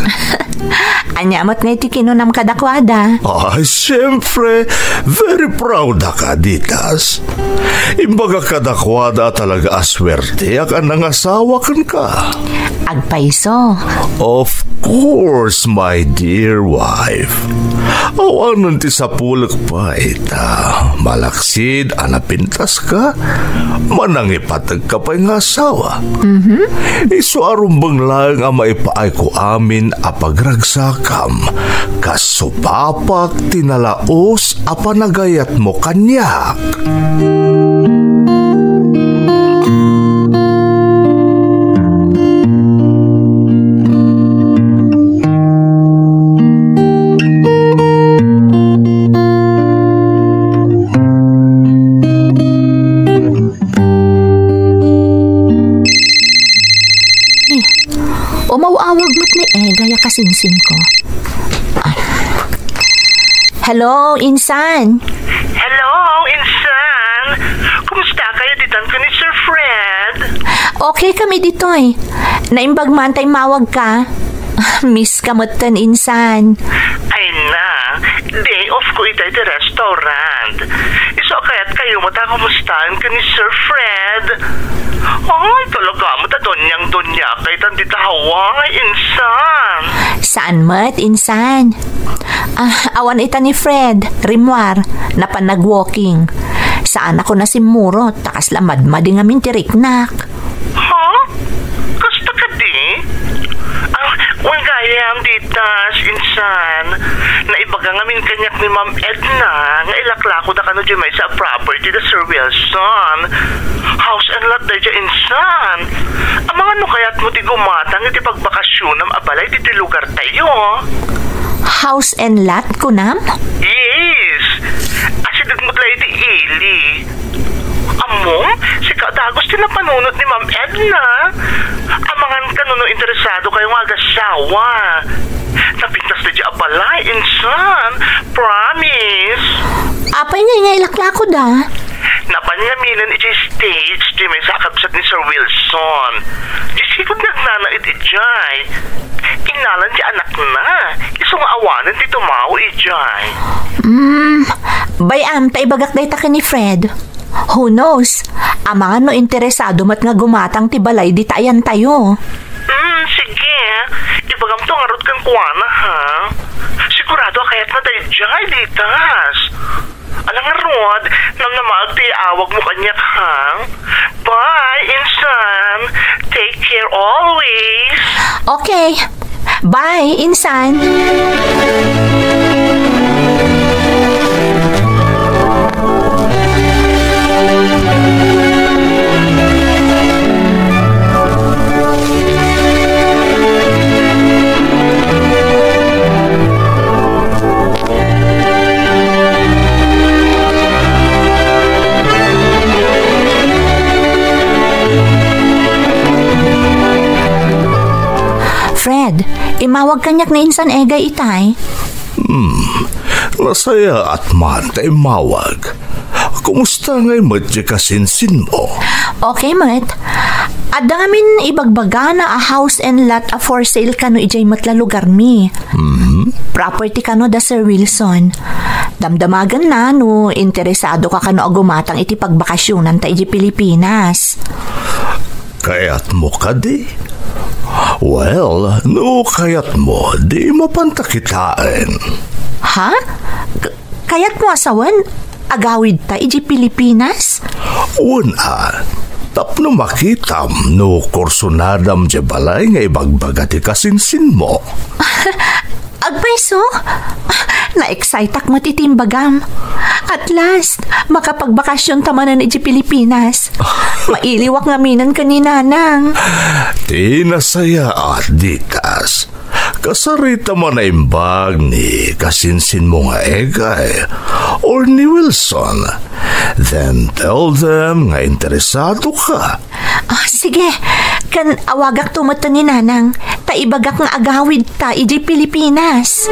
Ania met ngay ti kinunam kadakuada? Ay, siyempre, very proud ak, Ditas. Imbagak kadakuada a talaga a suerteak a nangasawa kenka. Agpayso. Of course, my dear wife. Awanen ti sapulek pay ta malaksid a napintaska, manangipategka pay nga asawa. Mhm. Isu a rumbeng laeng a maipaayko amin a pagragsakam, kas supapak ti nalaus a panagayatmo kaniak. Kasinsin ko. Hello, insan. Hello, insan. Kumusta kayo ditan ken ni Sir Fred? Okay kami ditoy. Naimbag man ta immawag ka. Miss ka metten, insan. Ay na, day off ko itay ti restaurant. Isu a kayat kayo met a kumustaen ken ni Sir Fred. Ay, talaga met a doniang-donia kay tan dita Hawaii, insan. Saan met, insan? Ah, awan ita ni Fred, rimmuar, napan nag-walking. Saan ako nasimmurot, ta kasla madmadi ngamin ti riknak. Ha? Kasta kadi? Ah, wen gayam ditas, insan. Naibaga ngamin kaniak ni Ma'am Edna nga ilaklakoda kano diay maysa a property da Sir Wilson. House and lot daydiay, insan. Amangan no kayatmo ti gumatang iti pagbakasionam a balay ditoy lugartayo. House and lot, kunam? Yes. Asideg met la iti ili. Ammom, sika dagus ti napanunot ni Ma'am Edna. Amangan kano no interesado kayo nga agasawa. Napintas daydiay a balay, insan. Promise. Apay ngay nga ilaklakoda? Napan ngaminen idiay States, diay maysa a kabsat ni Sir Wilson. Diay sigud nga agnanaed idiay. Innalan ti anakna. Isu nga awanen ti tumao idiay. Hmm, bay-am ta ibagak dayta ken ni Fred. Who knows? Amangan no interesado met nga gumatang ti balay dita ayantayo. Hmm, sige. Ibagamto ngarud kenkuana, ha? Sigurado a kayatna daydiay ditas. Ala ngarud, namnamaek ti awagmo kaniak, ha? Bye, insan. Take care always. Okay. Bye, insan. Fred, imawag kaniak ni insan Egay itay. Hmm, nasayaat man ta immawag. Kumusta ngay met ti kasinsinmo? Okay met. Adda ngamin ibagbagana a house and lot a for sale kano idiay met la lugarmi. Mhm. Property kano da Sir Wilson. Damdamagenna no interesado ka kano a gumatang iti pagbakasionanta idiay Pilipinas. Kayatmo kadi? Well, no kayatmo, di mapanta kitaen. Ha? K-, kayatmo a sawen? Agawidta idiay Pilipinas? Wen a, tapno makitam no kursunadam diay balay nga ibagbaga ti kasinsinmo. Agpayso? Na-exciteak met iti imbagam. At last, makapagbakasionta manen idiay Pilipinas. Mailiwak ngaminen ken ni Nanang. Ti nasayaat ditas, kasarita man a imbag ni kasinsinmo nga Egay or ni Wilson. Then tell them nga interesado ka. Ah, sige. Ken awagakto met ni Nanang, ta ibagak nga agawidta idiay Pilipinas.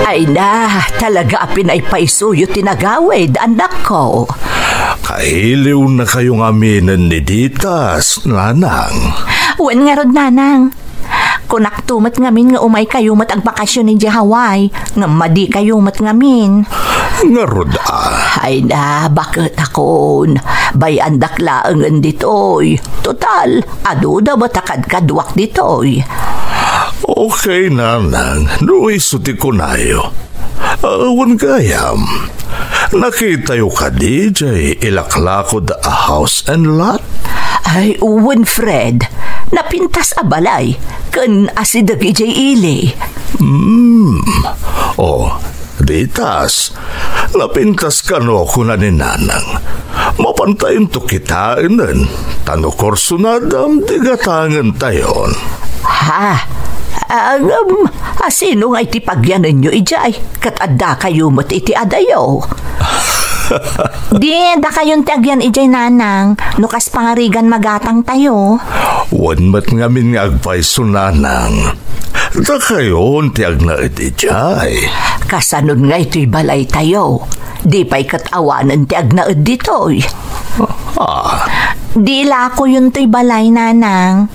Ay na, talaga a pinaypaysoyo ti nagawid, annakko. Kailiwnakayo ngaminen ni Ditas, Nanang. Wen ngarud, Nanang. Kunakto met ngamin nga umaykayo met agbakasyon idiay Hawaii, ngem madikayo met ngamin. Ngarud a. Ay na, baket akon. Bay-andak laengen ditoy. Total, aduda met a kadkaduak ditoy. Okay, nanang, no isu ti kunayo. Ah, wen gayam. Nakitayo kadi jay ilaklakod a house and lot? Ay, wen, Fred. Napintas a balay, ken asideg idiay ili. Hmm. Oh, ditas. Napintas kano kuna ni nanang. Mapantayonto kitaenen, ta no kursonadam, di gatangentayon. Ha? Ah, ngem, asino nga iti pagyanenyo idiay? Ket addakayo met iti adayo. Di, dakayon ti agyan idiay, nanang, no kas pangarigan magatangtayo. Wen met ngamin nga agpayso, nanang. Dakayon ti agnaed idiay. Kasanon nga itoy balaytayo? Di pay ket awanen ti agnaed ditoy. Ah. Di ilakoyon toy balay, nanang.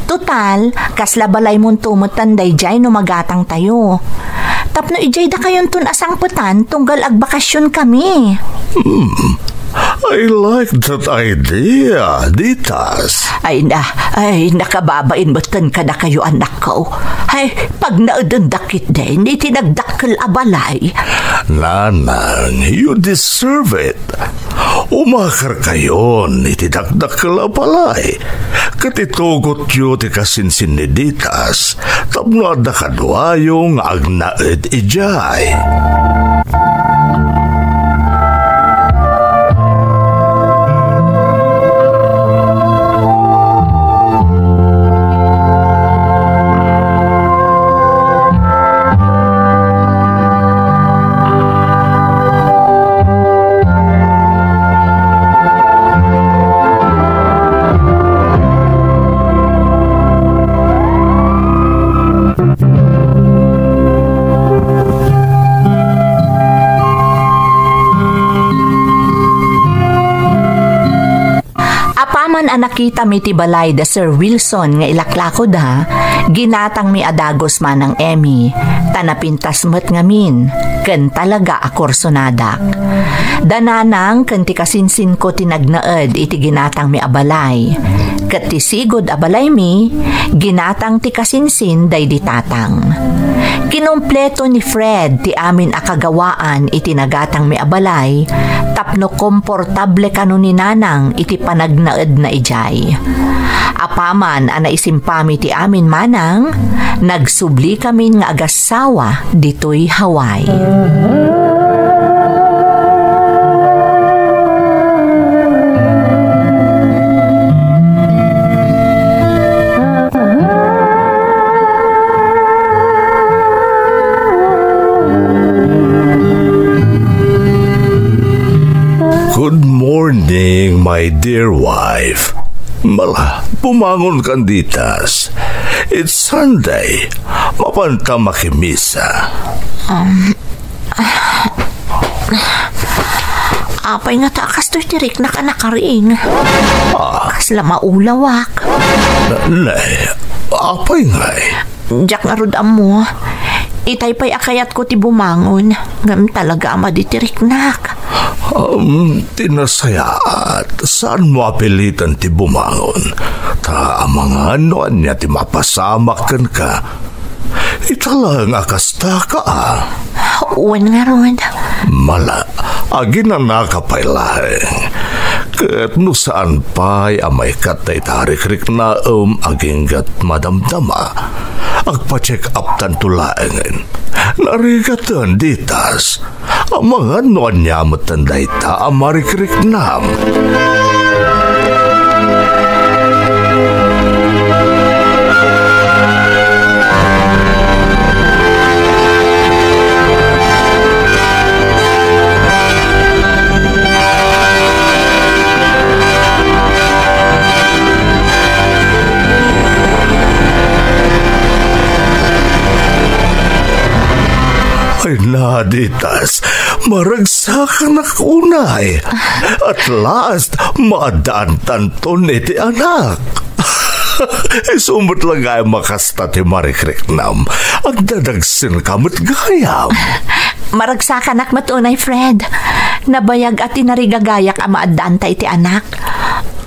Total, kasla balaymonto metten daydiay no magatangtayo. Tapno idiay dakayonton a sangpetan tunggal agbakasyonkami. Hmm. I like that idea, Ditas. Ay na, ay, nakababain metten kadakayo, anakko. Ay, pagnaedendak ketdin iti nagdakkel a balay. Nanang, you deserve it. Umakarkayon iti dakdakkel a balay, ket itugotyo ti kasinsin ni Ditas tapno adda kaduayo nga agnaed idiay. Apaman a nakitami ti balay da Sir Wilson nga ilaklakoda, ginatangmi a dagus, Manang Emmy, ta napintas met ngamin, ken talaga a kursonadak. Da Nanang ken ti kasinsinko ti nagnaed iti ginatangmi a balay, ket ti sigud a balaymi, ginatang ti kasinsin daydi Tatang. Kinumpleto ni Fred ti amin a kagawaan iti nagatangmi a balay tapno komportable kano ni Nanang iti panagnaedna idiay. Apaman a naisimpami ti amin, Manang, nagsubli kamin nga agassawa ditoy Hawaii. Good morning, my dear wife. Mala, bumangon kan, Ditas. It's Sunday. Mapanta makimisa. Um, apay nga ta kastoy ti riknak a nakaring? Ah. Kasla maulawak. Ne, apay ngay? Diak ngarud ammo. Itay pay a kayatko ti bumangon, ngem talaga a madi ti riknak. Um, ti nasayaat, saanmo a pilitan ti bumangon. Ta amangan no ania ti mapasamak kenka. Ita laeng a kastaka, a. Wen ngarud. Mala, aginanaka pay laeng. Ket no saan pay a maikkat dayta a rikriknaem agingga madamdama, agpa-check up tanto laengen. Narigaten, Ditas. Amangan no ania metten dayta a marikriknam. Ay, Naditas, maragsakanak unay. At last, maaddaantanton iti anak. Isu met la gayam a kasta ti marikriknam. Agdadagsenka met gayam. Maragsakanak met unay, Fred. Nabayag a tinarigagayak a maaddaanta iti anak.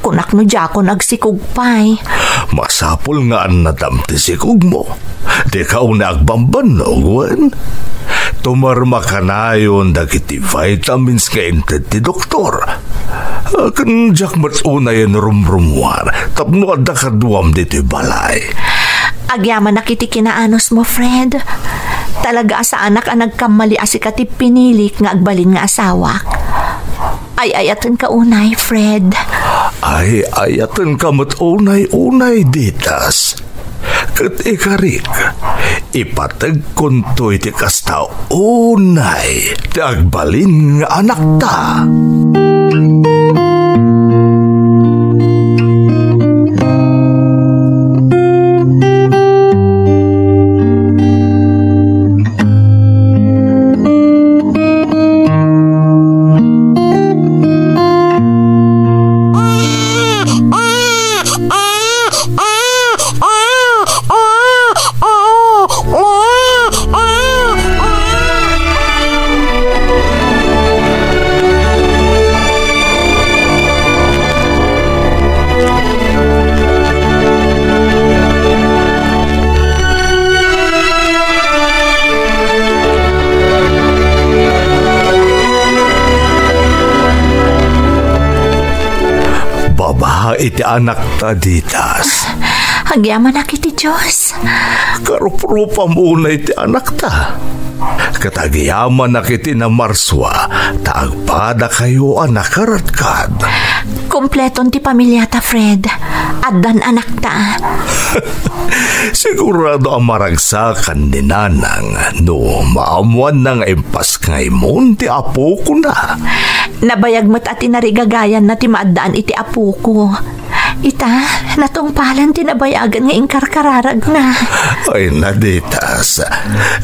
Kunak no diakon agsikog pay. Masapul nga annadam ti sikogmo. Dika unay agbambannog, wen? Tumarma kanayon dagiti vitamins nga inted ti doktor. Ken diak met unayen rumrumuar tapno adda kaduam ditoy balay. Agyamanak iti kinaanusmo, Fred. Talaga a saanak a nagkammali a sika ti pinilik nga agbalin nga asawak. Ay-ayatenka unay, Fred. Ay-ayatenka met unay-unay, Ditas. Ket ikarik, ipategkonto iti kasta unay ti agbalin nga anakta. Babai ti anakta, Ditas. Agyamanak iti Dios. Karuprupam unay ti anakta. Ket agyamanak iti namarsua ta agpadakayo a nakaradkad. Kompleton ti pamiliata, Fred. Addan anakta. Sigurado a maragsakan ni Nanang no maammuanna nga impasngaymon ti apokona. Nabayag met a tinarigagayanna ti maaddaan iti apoko. Ita, natungpalan ti nabayagan nga inkarkararagna. Ay, Ditas,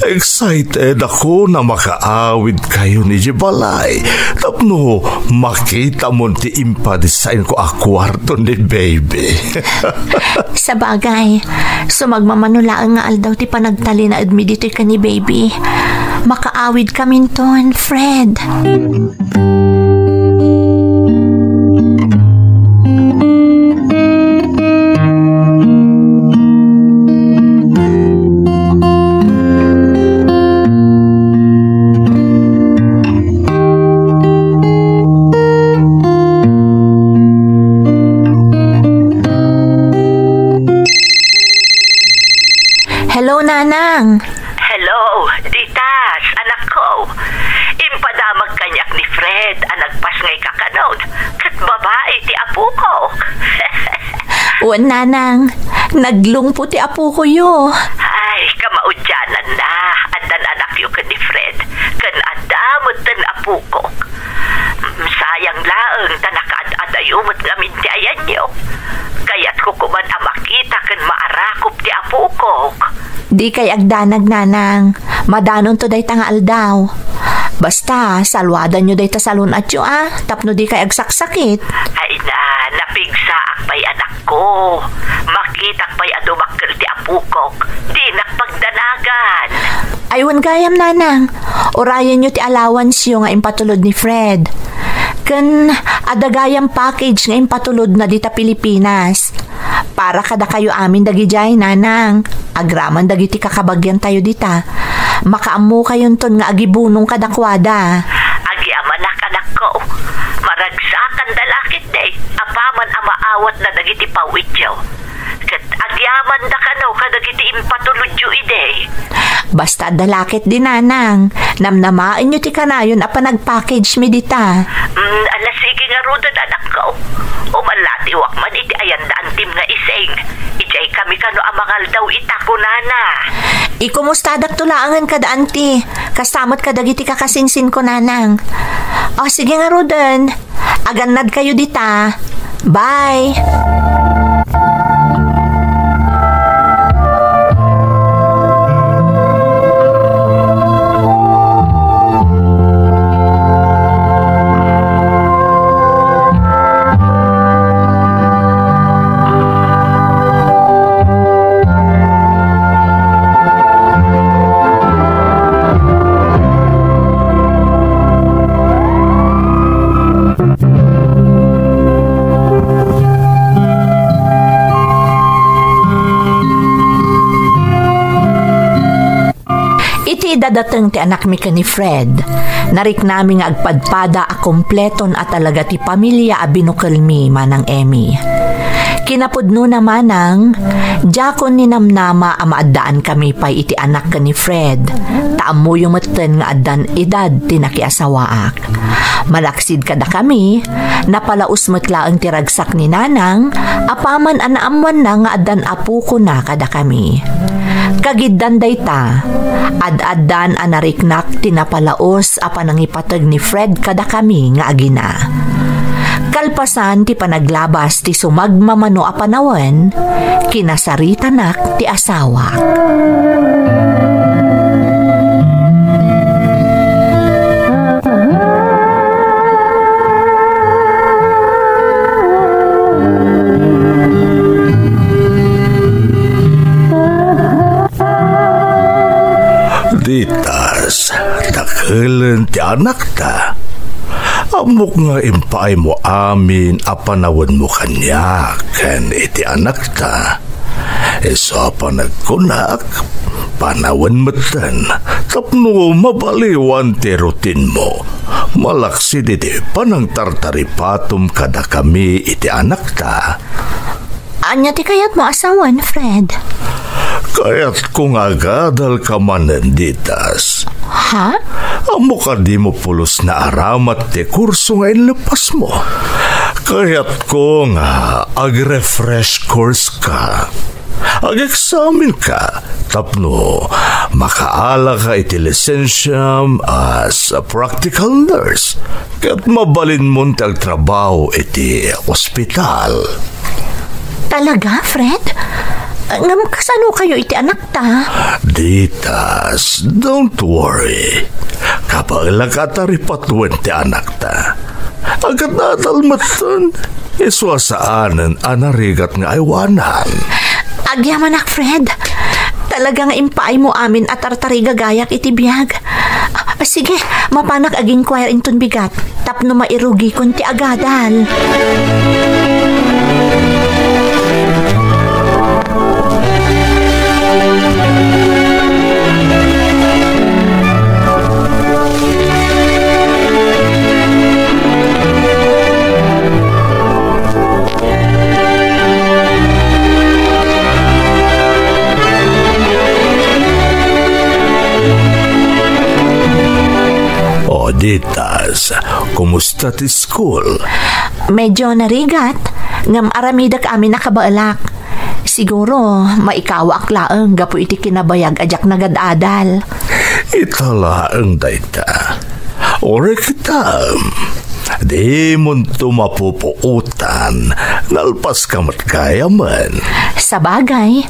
excited ako a makaawidkayon idiay balay tapno makitamon ti impadissaenko a kuarto ni baby. Sabagay, sumagmamano laeng nga aldaw ti panagtalinaedmi ditoy ken ni baby. Makaawidkaminton, Fred. Hello, Nanang. Hello, Ditas, anakko. Impadamag kaniak ni Fred a nagpasngay kakanon, ket babai ti apokok. Wen, Nanang, naglungpo ti apokoyo. Ay, kamaudiananna, addan anakyo ken ni Fred, ken adda metten apokok. Mm, sayang laeng ta nakaad-adayo met ngamin ti ayanyo. Kayatko koman a makita ken maarakop ti apokok. Dikay agdanag, Nanang. Madanonto dayta nga aldaw. Basta, saluadanyo dayta salun-atyo, a, tapno dikay agsaksakit. Ay na, napigsaak pay, anakko. Makitak pay a dumakkel ti apokok. Dinak pagdanagan. Ay, wen gayam, Nanang. Urayenyo ti allowance-yo nga impatulod ni Fred. Ken adda gayam package nga impatulodna dita Pilipinas. Para kadakayo amin dagidiay, Nanang. Agraman dagiti kakabagiantayo dita, makaammokayonton nga agibunong kadakuada. Agyamanak, anakko. Maragsakan da la ketdi, apaman a maawatna dagiti pawityo. Ket agyamanda kano kadagiti impatulodyo idi. Basta adda la ketdi, Nanang, namnamaenyo ti kanayon a panagpackage-mi dita. Mm, ala, sige ngaruden, anakko. Umallatiwak man iti ayan da antim nga ising. Idiay kami kano a mangaldaw ita, kunana. Ikumustadakto laengen kada anti. Kasta met kadagiti kakasinsinko, Nanang. O, sige ngaruden. Agannadkayo dita. Bye! Dadateng ti anakmi ken ni Fred. Nariknami nga agpadpada a kompleton a talaga ti pamilia a binukelmi, Manang Emmy. Kinapudnona, Manang, diakon ninamnama a maaddaankami pay iti anak ken ni Fred, ta ammoyo metten nga addan edad ti nakiasawaak. Malaksid kadakami, napalaus met laeng ti ragsak ni Nanang, apaman a naammoanna nga addan apokona kadakami. Kagiddan dayta, ad-addan a nariknak ti napalaus a panangipateg ni Fred kadakami nga agina. Kalpasan ti panaglabas ti sumagmamano a panawen, kinasaritanak ti asawak. Ditas, dakelen ti anakta. Ammok nga impaaymo amin a panawenmo kaniak ken iti anakta. Isu a panagkunak, panawen metten tapno mabaliwan ti rutinmo. Malaksid iti panangtartaripatom kadakami iti anakta. Ania ti kayatmo a sawen, Fred? Kayatko nga agadalka manen ditas. Ha? Ammok a dimo pulos naaramat ti kurso nga inleppasmo. Kayatko nga ag-refresh course ka. Ag-examen ka tapno makaalaka iti lisensiam as a practical nurse ket mabalinmon ti agtrabaho iti ospital. Talaga, Fred? Ngem kasano kayo iti anakta? Ditas, don't worry. Kabaelak a taripatuen ti anakta. Agad-adal metten, isu a saanen a narigat nga aywanan. Agyamanak, Fred. Talaga nga impaaymo amin a tartarigagayak iti biag. Ah, sige, mapanak ag-inquire inton bigat tapno mairugikon ti agadal. O, ditas, kumusta ti school? Medyo narigat, ngem aramidek amin a kabaelak. Siguro, maikawaak laeng gapu iti kinabayag a diak nagad-adal. Ita laeng dayta. Uray kitam, dimonto mapupuotan, nalpaska met gayamen. Sabagay.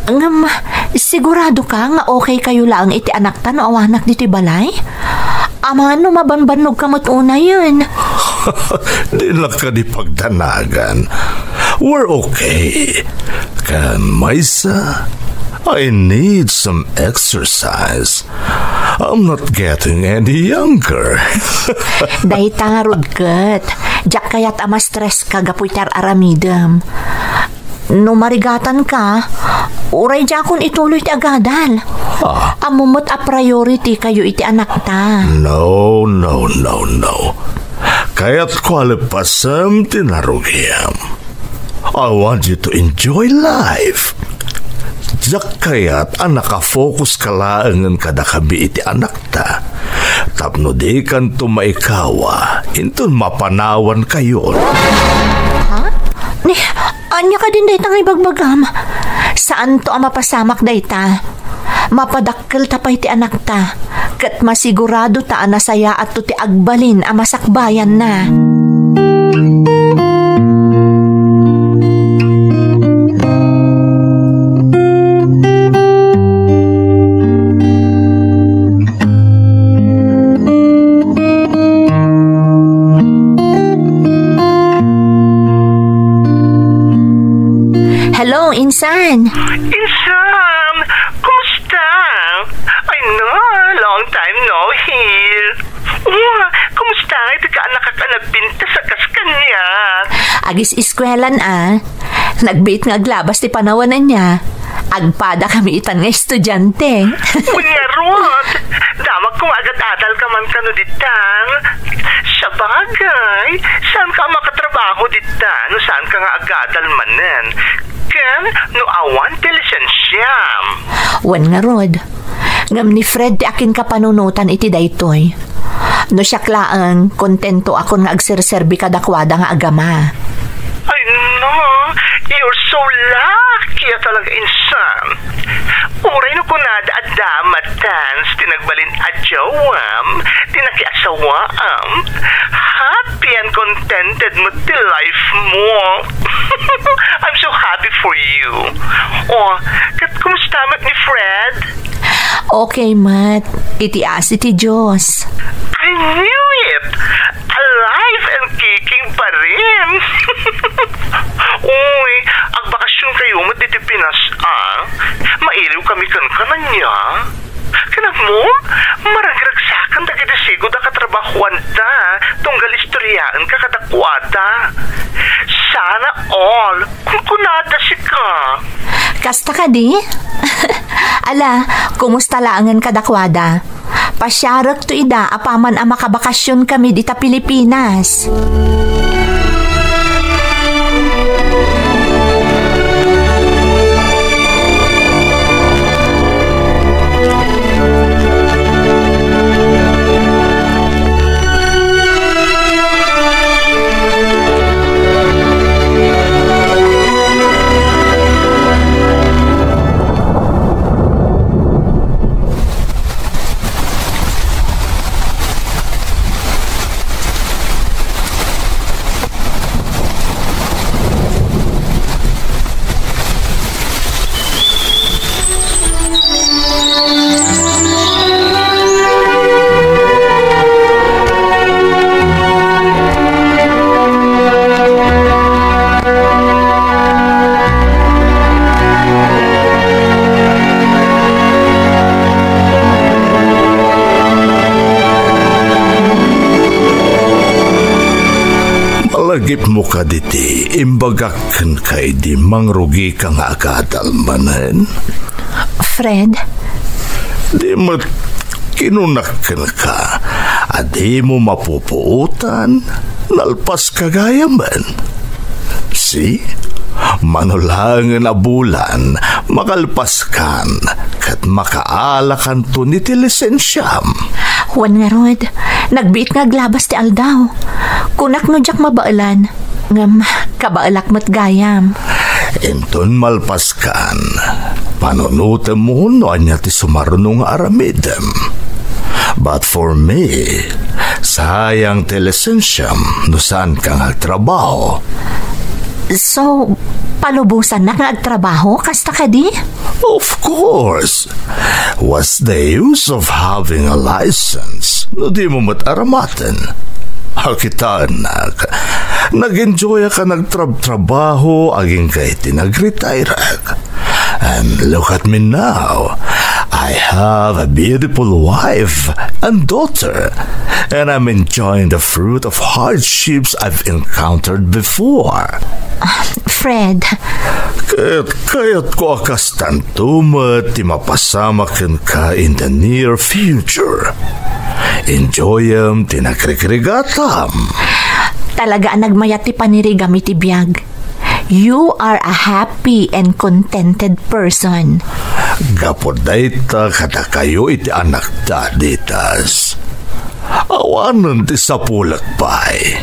Ngem, sigurado ka nga okay kayo laeng iti anakta no awanak ditoy balay? Amangan no mabanbannog ka met unayen. Dinak kadi pagdanagan. We're okay. Ken maysa, I need some exercise. I'm not getting any younger. Dayta ngarud ket, diak kayat a ma-stress ka gapu iti ar-aramidem. No marigatan ka, uray diakon ituloy ti agadal. Ah. Ammom met a priority kayo iti anakta. No, no, no, no. Kayatko a leppasem ti narugiam. I want you to enjoy life. Diak kayat a nakafocus ka laengen kadakami iti anakta. Tapno dikanto maikawa, inton mapanawan kayon. Ha? Ni, ania kadin dayta nga ibagbagam? Saanto a mapasamak dayta. Mapadakkelta pay ti anakta, ket masiguradota a nasayaatto ti agbalin a masakbayanna. Hello, insan. Insan, kumusta? Ay na, long time no hear. Wa, kumusta nga iti kaanakak a nagpintas a kas kaniak? Agis-eskuelan a. Nagbiit nga aglabas ti panawen ania. Agpada kami itan nga estudiante. Wen ngarud, damagko nga agadadal ka man kano ditan. Sabagay, saan ka makatrabaho ditan no saan ka nga agadal manen? Ken no awan ti lisensiam. Wen ngarud, ngem ni Fred ti akinkapanunotan iti daytoy. No siak laeng, kontentoakon nga agserserbi kadakuada nga agama. Ay, no. You're so lucky a talaga, insan. Uray no kunada a dama tans ti nagbalin a jawam, ti nakiasawaam, happy and contented met ti life mo. I'm so happy for you. Oh, ket kumusta met ni Fred? Okay met, iti asi ti Dios. I knew it! Alive and kicking pa rin! Uy, agbakasyon kayo met ditoy Pinas, ah? Mailiw kami kenka ania? Ken ammom, maragragsakan dagiti sigud a katrabahoanda, tunggal istoryaenka kadakuada. Sana all! Kunkunada sika. Kasta kadi? Ala, kumusta laengen kadakuada? Pasiarekto ida apaman a makabakasyon kami dita Pilipinas. Malagipmo kaditi imbagak kenka idi mangrugika nga agadal manen? Fred? Di met kinunak kenka a dimo mapupuotan, nalpaska gayamen. See? Mano laengen a bulan, makalpaskan, ket makaalakanton iti lisensiam. Wen ngarud, nagbiit nga aglabas ti aldaw. Kunak no diak mabaelan, ngem kabaelak met gayam. Inton malpaskan, panunotemmo no ania ti sumaruno nga aramidem. But for me, sayang ti lisensiam no saanka nga agtrabaho. So, palubosannak nga agtrabaho, kasta kadi? Of course. What's the use of having a license no dimo met aramaten? Akitaennak, nag-enjoyak a nagtrabtrabaho agingga iti nag-retireak. And look at me now. I have a beautiful wife and daughter, and I'm enjoying the fruit of hardships I've encountered before. Fred. Ket kayatko a kastanto met ti mapasamak kenka in the near future. Enjoyem ti nagrigrigatam. Talaga a nagmayat ti panirigam iti biag. You are a happy and contented person. Gapu dayta kadakayo iti anakda, Ditas. Awanen ti sapulek pay.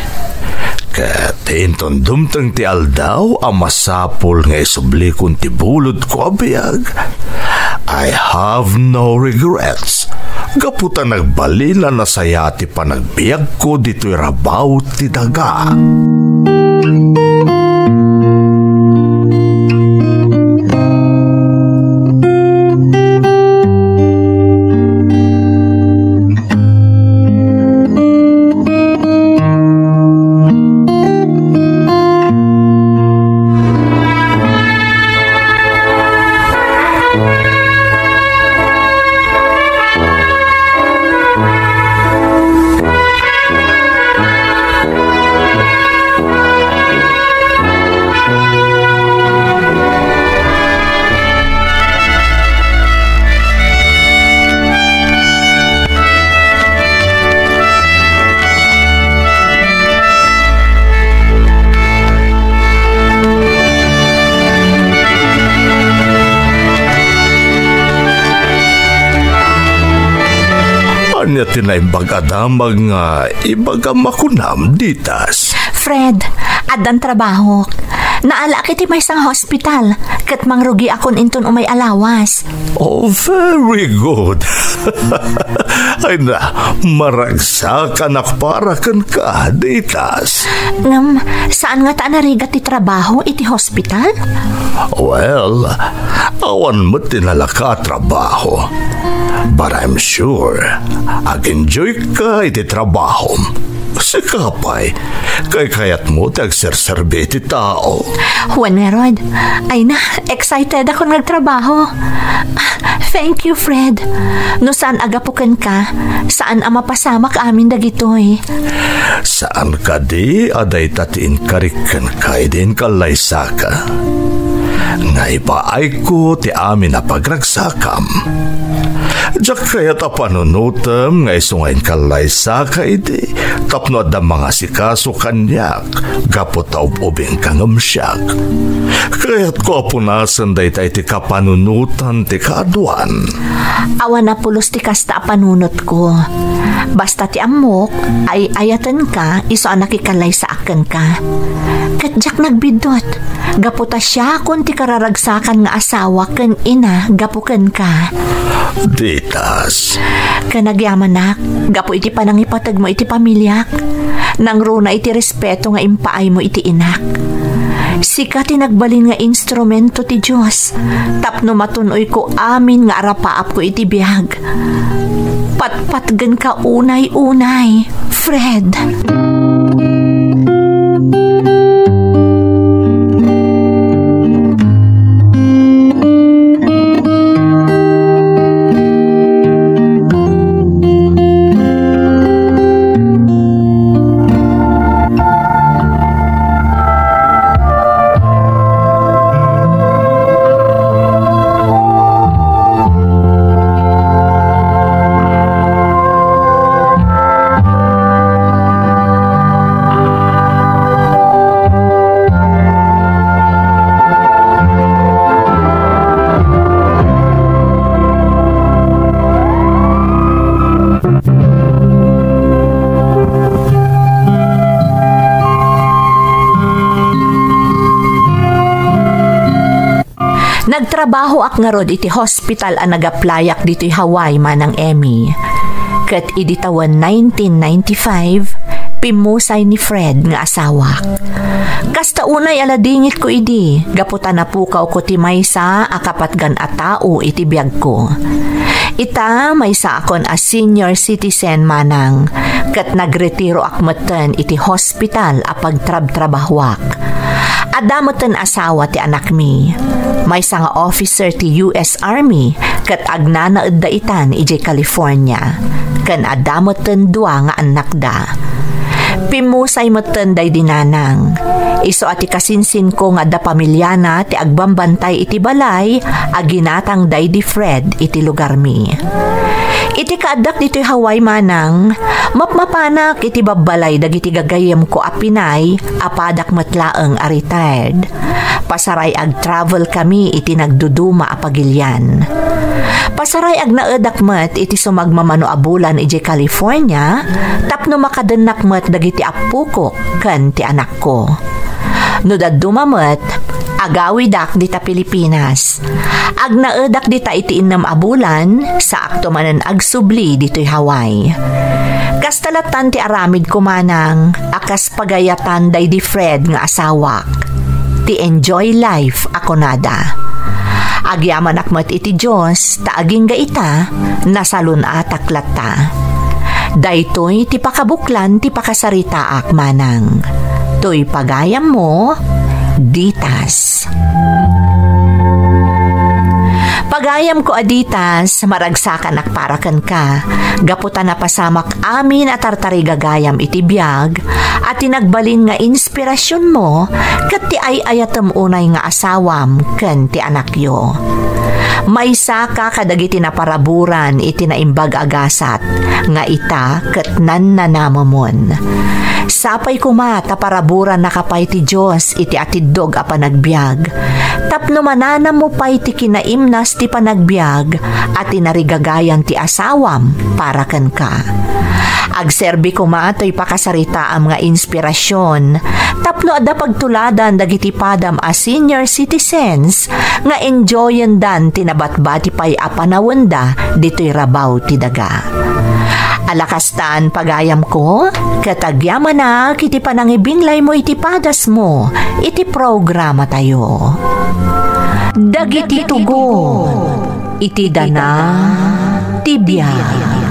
Ket inton dumteng ti aldaw a masapul nga isublikon ti bulodko a biag, I have no regrets. Gapu ta nagbalin a nasaya ti panagbiagko ditoy rabaw ti daga. Ania ti naimbag a damag nga ibagam a kunam, Ditas? Fred, addan trabahok. Naalaak iti maysa nga hospital, ket mangrugiakon inton umay a lawas. Oh, very good. Ay na, maragsakanak para kenka, Ditas. Ngem, saan ngata a narigat ti trabaho iti hospital? Well, awan met ti nalaka a trabaho. But I'm sure, ag-enjoy ka iti trabahom. Sika pay, kaykayatmo ti agserserbi iti tao. Juan Herod, ay na, excited ako nga agtrabaho. Thank you, Fred. No saan a gapu kenka, saan a mapasamak amin dagitoy. Saan kadi a dayta ti inkarik kenka idi inkallaysaka? Nga ipaayko ti amin a pagragsakam. Diak kayat a panunotem nga isu nga inkallaysaka idi tapno adda mangasikaso kaniak gapu ta ub-ubingka ngem siak. Kayatko a punasen dayta iti kapanunotan ti kaaduan. Awan a pulos ti kasta a panunotko. Basta ti ammok, ay-ayatenka isu a nakikallaysaak kenka. Ket diak nagbiddut, gapu ta siakon ti kararagsakan nga asawa ken ina gapu kenka. Ditas. Ken agyamanak, gapu iti panangipategmo iti pamiliak, nangruna iti respeto nga impaaymo iti inak. Sika ti nagbalin nga instrumento ti Dios tapno matun-oyko amin nga arapaapko iti biag. Patpatgenka unay-unay, Fred. Nagtrabahoak ngarud iti hospital a nag-applyak ditoy Hawaii, Manang Emmy. Ket idi tawen nineteen ninety-five, pimmusay ni Fred nga asawak. Kasta unay a ladingitko idi, gapu ta napukawko ti maysa a kapatgan a tao iti biagko. Ita, maysaakon a senior citizen, Manang, ket nagretiroak metten iti hospital a pagtrabtrabahoak. Adda metten asawa ti anakmi, maysa nga officer ti U S Army, ket agnanaedda itan idiay California, ken adda metten dua nga annakda. Pimmusay metten daydi nanang. Isu a ti kasinsinko nga adda pamiliana ti agbambantay iti balay a ginatang daydi Fred iti lugarmi. Iti kaaddak ditoy Hawaii, Manang, mapmapanak iti babbalay dagiti gagayyemko a Pinay a padak met laeng a retired. Pasaray ag-travel kami iti nagduduma a pagilian. Pasaray agnaedak met iti sumagmamano a bulan idiay California tapno makadennak met dagiti appokok ken ti anakko. No dadduma met, agawidak dita Pilipinas. Agnaedak dita iti innem a bulan, saakto manen agsubli ditoy Hawaii. Kasta lattan ti aramidko, Manang, a kas pagayatan daydi Fred nga asawak. Ti enjoy life a kunada. Agyamanak met iti Dios ta agingga ita, nasalun-atak latta. Daytoy ti pakabuklan ti pakasaritaak, Manang. Toy pagayammo, Ditas. Pagayamko a Ditas, maragsakanak para kenka. Gapu ta napasamak amin a tartarigagayam iti biag, a ti nagbalin nga inspirasionmo ket ti ay-ayatem unay nga asawam ken ti anakyo. Maysaka kadagiti naparaburan iti Naimbag a Gasat, nga ita ket nannanamemon. Sapay koma ta paraburannaka pay ti Dios iti atiddog a panagbiag, tapno mananammo pay ti kinaimnas ti panagbiag a tinarigagayan ti asawam para kenka. Agserbi koma toy pakasaritaam nga inspirasyon tapno adda pagtuladan dagiti padam a senior citizens nga enjoyendan ti nabatbati pay a panawenda ditoy rabaw ti daga. Alakastan, pagayamko, ket agyamanak iti panangibinglaymo iti padasmo iti programatayo. Dagiti tugon iti dana ti biag.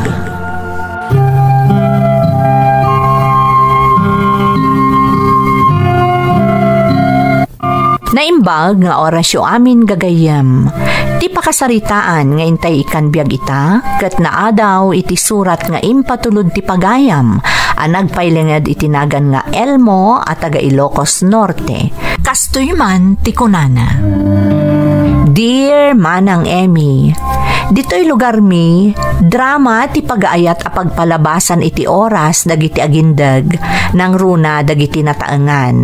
Naimbag nga orasyo amin, gagayyem. Ti pakasaritaan nga intay ikkan biag ita, ket naadaw iti surat nga impatulod ti pagayam a nagpailinged iti nagan nga Elmo a taga Ilocos Norte. Kastoy man ti kunana, Dear Manang Emmy, ditoy lugarmi, drama ti pagaayat a pagpalabasan iti oras dagiti agindeg, nangruna dagiti nataengan.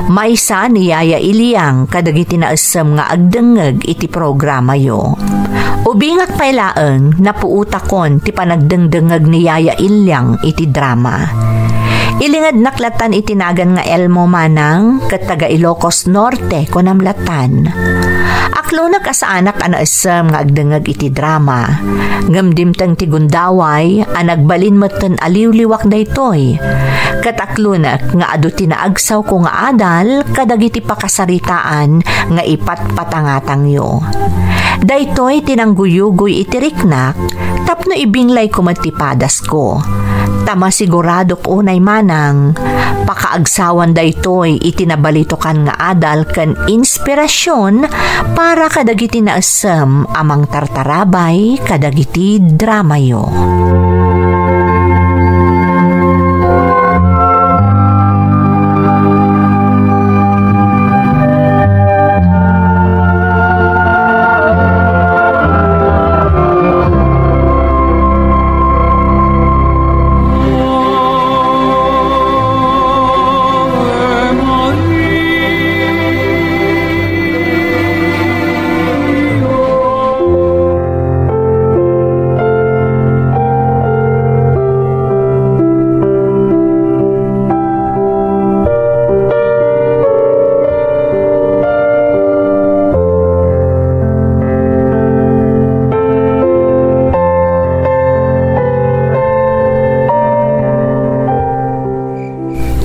Maysa ni Yaya Iliang kadagiti naessem nga agdengngeg iti programayo. Ubingak pay laeng, napuotakon ti panagdengdengngeg ni Yaya Iliang iti drama. Ilingednak latan iti nagan nga Elmo, manang, ket taga Ilocos Norte, kunam latan. Aklonek a saanak a naessem nga agdengngeg iti drama, ngem dimteng ti gundaway a nagbalin metten a liwliwak daytoy, ket aklonek nga adu ti naagsawko nga adal kadagiti pakasaritaan nga ipatpatangatangyo. Daytoy ti nangguyugoy iti riknak tapno ibinglayko met ti padasko. Ta masiguradok unay, manang, pakaagsawan daytoy iti nabalitokan nga adal ken inspirasyon para kadagiti naessem a mangtartarabay kadagiti dramayo.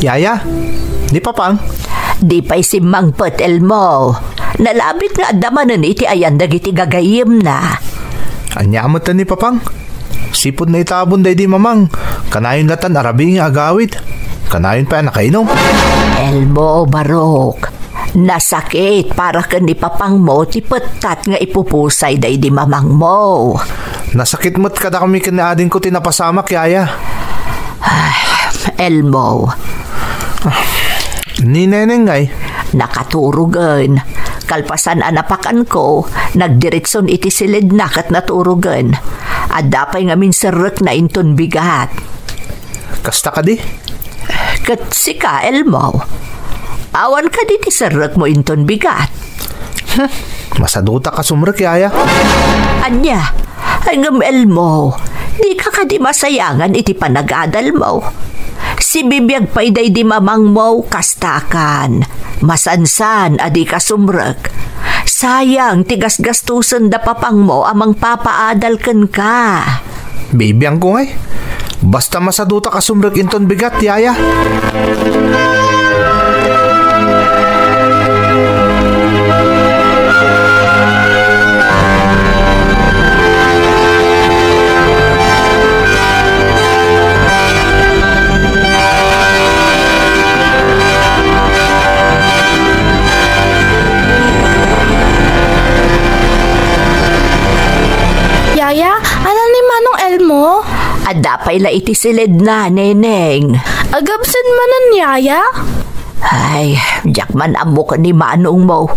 Yaya, ni Papang? Di pay simmangpet, Elmo. Nalabit nga adda manen iti ayan dagiti gagayyemna. Ania met ni Papang? Sipud naitabon daydi Mamang, kanayon latan a rabii nga agawid. Kanayon pay a nakainom. Elmo, barok. Nasakit para ken ni Papangmo ti pettat nga ipupusay daydi Mamangmo. Nasakit met kadakami ken ni adingko ti napasamak, Yaya. Ay, Elmo. Ni Neneng ngay? Nakaturogen. Kalpasan a napakanko, nagdiretson iti siledna ket naturogen. Adda pay ngamin serrekna inton bigat. Kasta kadi? Ket sika, Elmo? Awan kadi ti serrekmo inton bigat? Hmm, masadutak a sumrek, Yaya. Ania? Ay, ngem Elmo, dika kadi masayangan iti panagadalmo? Sibibiag pay daydi Mamangmo, kastakan. Masansan a dika sumrek. Sayang ti gasgastusen da Papangmo a mangpapaadal kenka. Bibiangko ngay. Basta masadutak a sumrek inton bigat, Yaya. Yaya, ania ni Manong Elmo? Adda pay la iti siledna, Neneng. Agabsat manen, Yaya? Ay, diak man ammo ken ni manongmo.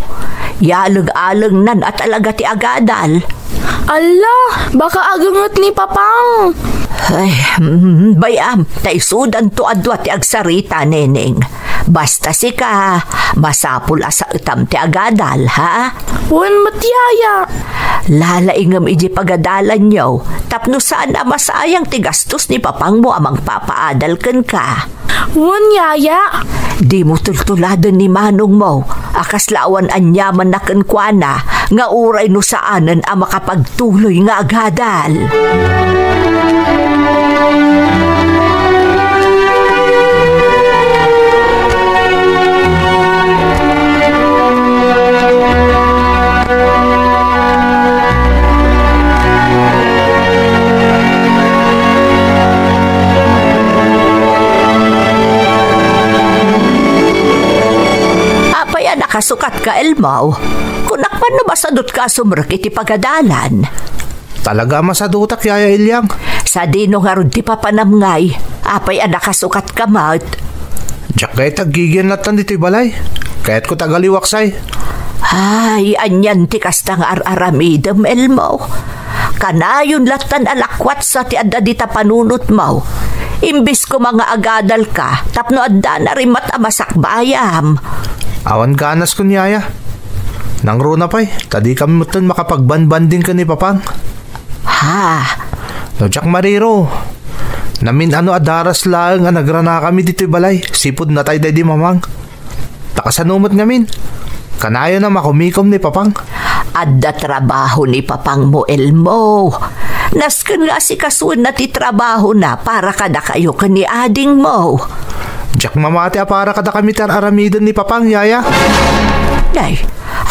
Yaleng-alengnan a talaga ti agadal. Alla, baka agunget ni Papang. Ay, mm, bay-am, ta isudanto a dua ti agsarita, Neneng. Basta sika, masapul a saetam ti agadal, ha? Wen met, Yaya. Lalaingem iti pagadalanyo, tapno saan a masayang ti gastos ni Papangmo a mangpapaadal kenka. Wen, Yaya. Dimo tultuladen ni manongmo a kasla awan aniamanna kenkuana nga uray no saanen a makapagtuloy nga agadal. Apay a nakasukatka, Elmo? Kunak man no masadutka a sumrek iti pagadalan. Talaga a masadutak, Yaya Iliang. Sadino ngarud ti papanam ngay? Apay a nakasukatka met? Diak kayat aggigian lattan ditoy balay. Kayatko ti agaliwaksay. Ay, anian ti kasta nga ar-aramidem, Elmo? Kanayon lattan a lakwatsa ti adda dita panunotmo. Imbes koma nga agadalka, tapno adda narimat a masakbayam. Awan ganaskon, Yaya. Nangruna pay, ta dikami metten makapagbanbanding ken ni Papang. Ha? No diak mariro, namin-ano a daras laeng a nagranakami ditoy balay, sipud natay daydi Mamang. Ta kasano met ngamin? Kanayon a makumikom ni Papang. Adda trabaho ni Papangmo, Elmo. Nasken nga asikasoenna ti trabahona para kadakayo ken ni adingmo. Diak mamati a para kadakami ti ar-aramiden ni Papang, Yaya. Nay,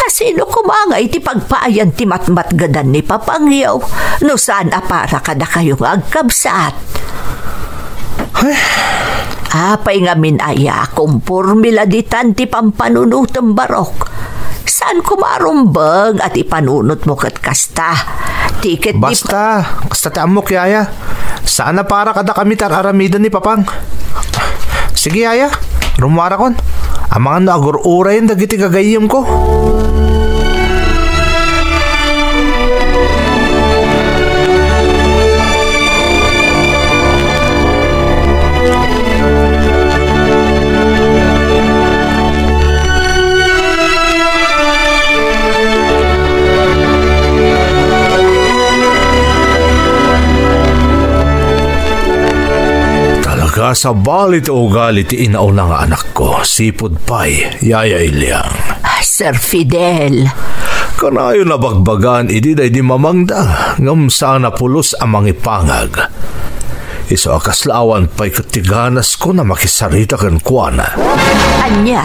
asino koma ngay ti pagpaayan ti matmatgedan ni Papangyo no saan a para kadakayo nga agkabsat? Ay. Apay ngamin aya, kumporme la ditan ti pampanunotem, Barok? Saan koma a rumbeng a ti panunotmo ket kasta? Ti ket di Basta, kasta ti ammok, Yaya. Saan a para kadakami ti ar-aramiden ni Papang. Sige, Yaya, rummuarakon. Amangan no agur-urayen dagiti gagayyemko. Talaga, sabali ti ugali ti inauna nga anakko, sipud pay, Yaya Iliang. Ah, Sir Fidel. Kanayon a bagbagaan idi daydi mamangda, ngem saan a pulos a mangipangag. Isu a kasla awan pay ket ti ganasko a makisarita kenkuana. Ania?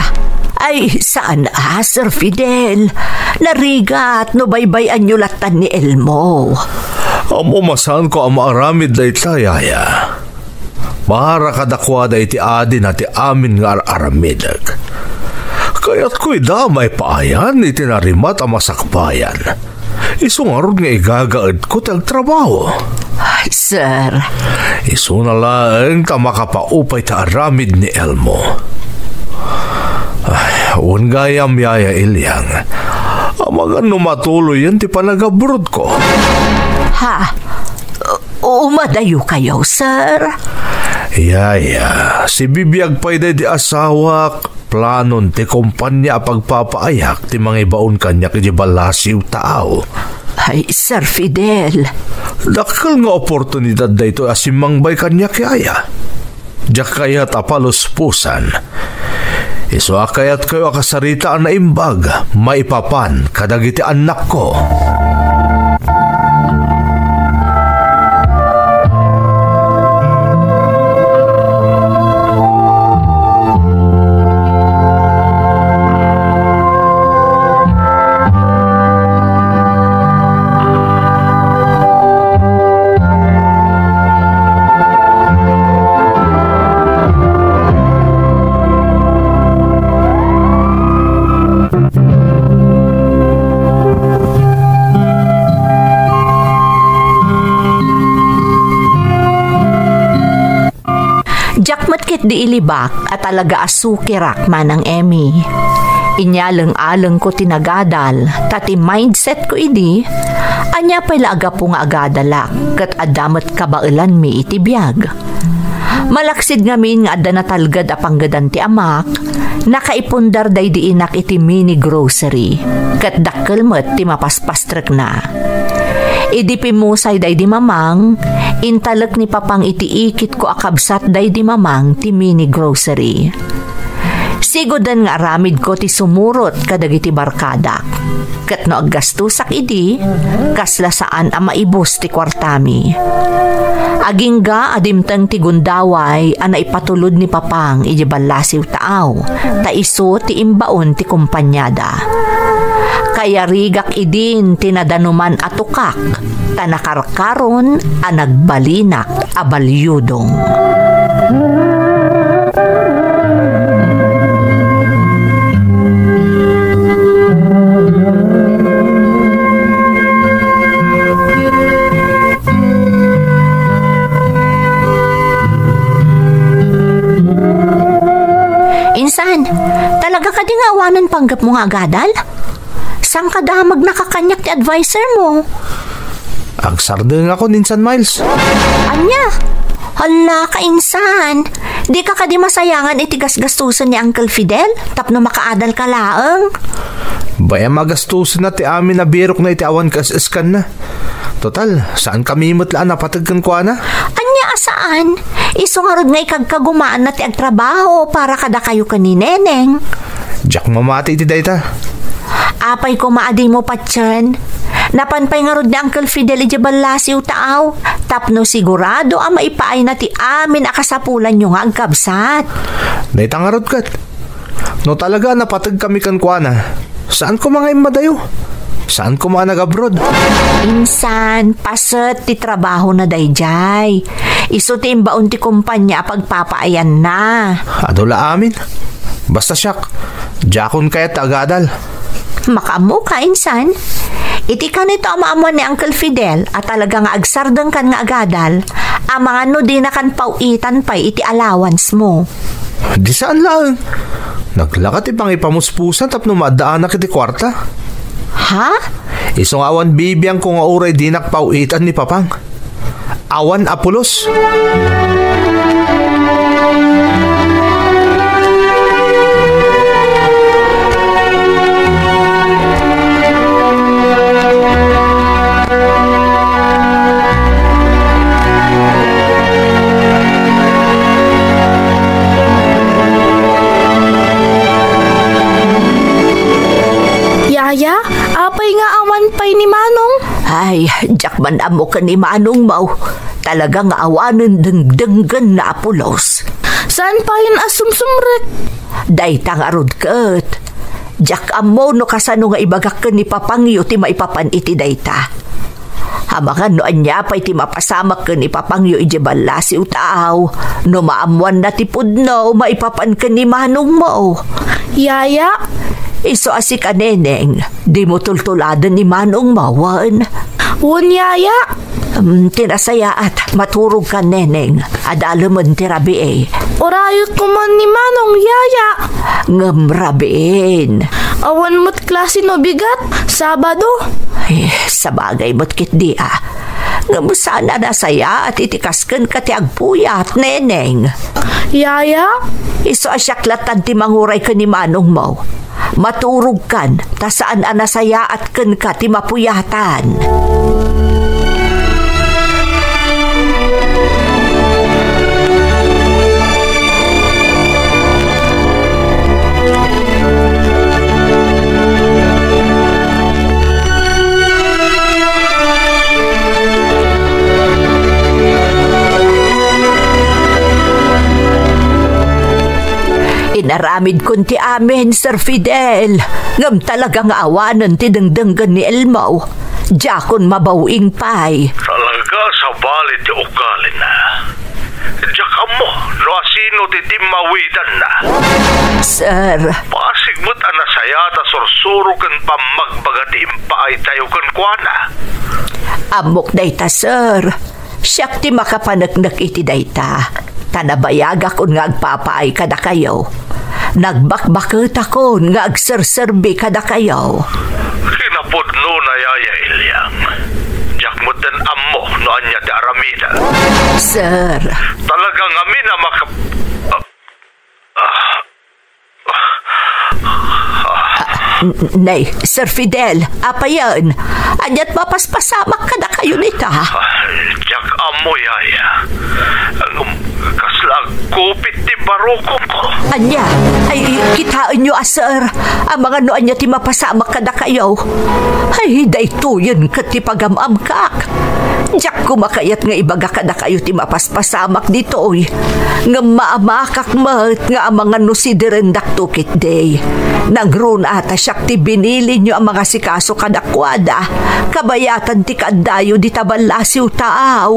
Ay, saan a, Sir Fidel. Narigat no baybay-anyo lattan ni Elmo. Ammom a saanko a maaramid dayta, Yaya. Para kadakuada iti adina ti amin nga ar-aramidek. Kayatko ida a maipaayan iti narimat a masakbayan. Isu ngarud nga igagaedko ti agtrabaho. Ay, sir. Isuna laeng ta makapaupay ti aramid ni Elmo. Ay, wen gayam, Yaya Iliang. Amangan no matuloyen ti panagabrodko. Ha? Umadayo kayo, sir? Yaya, sibibiag pay daydi asawak. Planon ti kompania a pagpapaayak ti mangibaon kaniak iti balasiw taaw. Ay, Sir Fidel. Dakkel nga oportunidad daytoy a simmangbay kaniak, Yaya. Diak kayat a paluspusan. Isu a kayatkayo a kasarita a naimbag maipapan kadagiti annakko. Diak met ketdi ilibak a talaga a sukirak, Manang Emmy. Inyaleng-alengko ti nagadal, ta ti mindsetko idi, ania pay la a gapu nga agadalak, ket adda met kabaelanmi iti biag. Malaksid ngamin nga adda natalged a panggedan ti amak, nakaipundar daydi inak iti mini grocery, ket dakkel met ti mapaspastrekna. Idi pimmusay daydi mamang, intalek ni Papang iti ikitko a kabsat daydi mamang ti mini grocery. Siguden nga aramidko ti sumurot kadagiti barkadak. Ket no aggastusak idi, kasla saan a maibus ti kuartami. Agingga a dimteng ti gundaway a naipatulod ni Papang idiay ballasiw taaw, ta isu ti imbaon ti kompaniada. Kayarigak idin ti nadanuman a tukak, ta nakarkaron a nagbalinak a baliudong. Insan, talaga kadi nga awanen panggepmo nga agadal? Saan ka damag nakakaniak ti adviser mo? Agsardengakon insan, Miles. Ania? Hala, kainsan. Di ka kadi masayangan iti gasgastusen ni Uncle Fidel tapno makaadal ka laeng? Bay-am a gastusenna ti amin a birokna iti awan kaes-eskanna. Total, saan kami met la a napateg kenkuana? Ania a saan? Isu ngarud nga ikagkagumaanna ti agtrabaho para kadakayo ken ni Neneng. Diak mamati iti dayta. Apay koma a dimo patien? Napan pay ngarud ni Uncle Fidel idiay ballasiw taaw, tapno sigurado a maipaayna ti amin a kasapulanyo nga agkabsat. Dayta ngarud ket. No talaga a napateg kami kenkuana, saan koma nga immadayo? Saan koma a nag-abroad? Insan, paset ti trabahona daydiay. Isu ti imbaon ti kompania a pagpapaayanna. Adu la amin. Basta siak, diakon kayat ta agadal. Makaammo ka, insan. Iti kanito a maammuan ni Uncle Fidel a talaga nga agsardengkan nga agadal, amangan no dinakan paw-itan pay iti allowance mo. Di saan laeng. Naglaka ti pangipamuspusan tapno maaddaanak iti kuarta. Ha? Isu nga awan bibiangko nga uray dinak paw-itan ni Papang. Awan a pulos. Yaya, apay nga awan pay ni Manong? Ay, diak man ammo ken ni Manong mo. Talaga nga awanen dengdenggenna a pulos. Saan payen a sumsumrek? Dayta ngarud ket. Diak ammo no kasano nga ibagak ken ni Papangyo ti maipapan iti dayta. Amangan no ania pay ti mapasamak ken ni Papangyo idiay ballasiw taaw, no maammuanna ti pudno maipapan ken ni Manong mo. Yaya? Isu a sika, Neneng, dimo tultuladen ni Manong mo, wen? Wen, Yaya. Mm, ti nasayaat, maturogkan, Neneng. Adda alemen ti rabii. Urayek koma ni Manong, Yaya. Ngem rabiin. Awan met klase no bigat, Sabado. Eh, sabagay met ketdi a. Ngem saan a nasayaat iti kas kenka ti agpuyat, Neneng. Yaya? Isu a siak lattan ti manguray ken ni Manong mo. Maturogkan, ta saan a nasayaat kenka ti mapuyatan. Inaramidkon ti amin, Sir Fidel, ngem talaga nga awanen ti dengdenggen ni Elmo. Diakon mabaw-ing pay. Talaga sabali ti ugalina. Diak ammo no asino ti timmawidanna. Sir. Basig met a nasayaat a sursuro ken pammagbaga ti impaaytayo kenkuana. Ammok dayta, sir. Siak ti makapaneknek iti dayta. Ta nabayagakon nga agpapaay kadakayo. Nagbakbaketakon nga agserserbi kadakayo. Kinapudnona, Yaya Ilyang. Diak metten ammo no ania ti aramidek. Sir. Talaga ngamin a maka-, ah, ah, ah. N-, nay, Sir Fidel, apayen? Ania't mapaspasamak kadakayo ita? Ah, diak ammo, Yaya. Ngem kasla agkupit ti barukongko. Ania? Ay, kitaenyo a, sir. Amangan no ania ti mapasamak kadakayo. Ay, daytoyen ket ti pagam-amkak. Diak koma kayat nga ibaga kadakayo ti mapaspasamak ditoy. Ngem maamakak met nga amangan no sidirendak to ketdi. Nangruna ta siak ti binilinyo a mangasikaso kadakuada, kabayatan ti kaaddayo dita ballasiw taaw.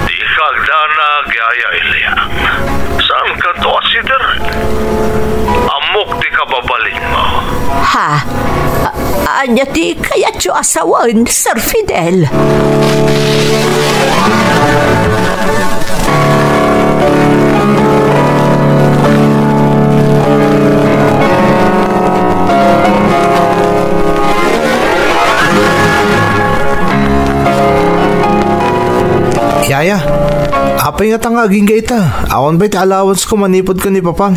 Dika agdanag, Yaya Ilyang. Saankanto a sider. Ammok ti kababalinmo. Ha? A-, ania ti kayatyo a sawen, Sir Fidel? Yaya, apay ngata nga agingga ita? Awan pay ti allowance ko manipud ken ni Papang.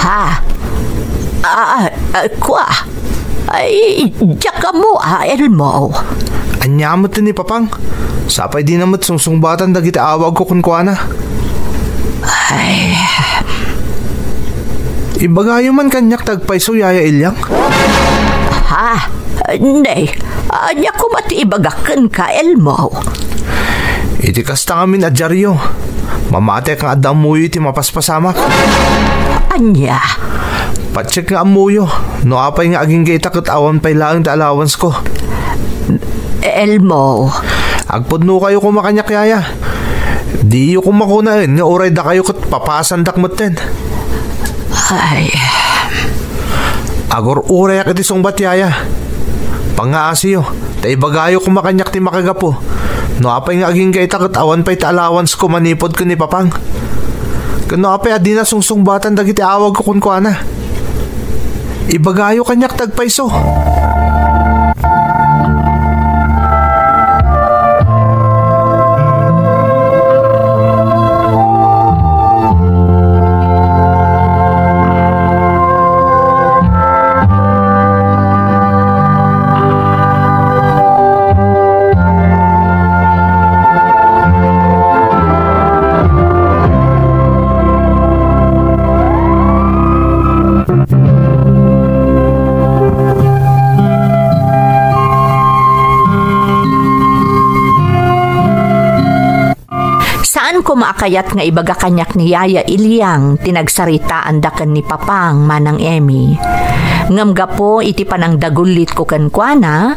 Ha? Ah, ah, kua? Ay, diak ammo, ah, Elmo. Ania met ni Papang? Sapay dina met sungsungbatan dagiti awagko kenkuana. Ay. Ibagayo man kaniak ti agpayso, Yaya Ilyang. Ha? Nay, ania koma ti ibagak kenka, Elmo? Iti kasta ngamin a diario, mamatiak nga adda ammoyo iti mapaspasamak. Ania? Patiek nga ammoyo, no apay nga agingga ita ket awan pay laeng ti allowance ko. Elmo. Agpudnokayo koma kaniak, Yaya. Diyo koma kunaen nga uray dakayo ket papasandak metten. Ay. Agur-urayak iti sungbat, Yaya. Pangngaasiyo, ta ibagayo koma kaniak ti makagapu. No apay nga agingga ita ket awan pay ti allowance ko manipud ken ni Papang. Ken no apay a dina sungsungbatan dagiti awagko kenkuana. Ibagayo kaniak ti agpayso. Saan koma a kayat nga ibaga kaniak ni Yaya Ilyang ti nagsaritaanda ken ni Papang, Manang Emmy. Ngem gapu iti panangdagullitko kenkuana,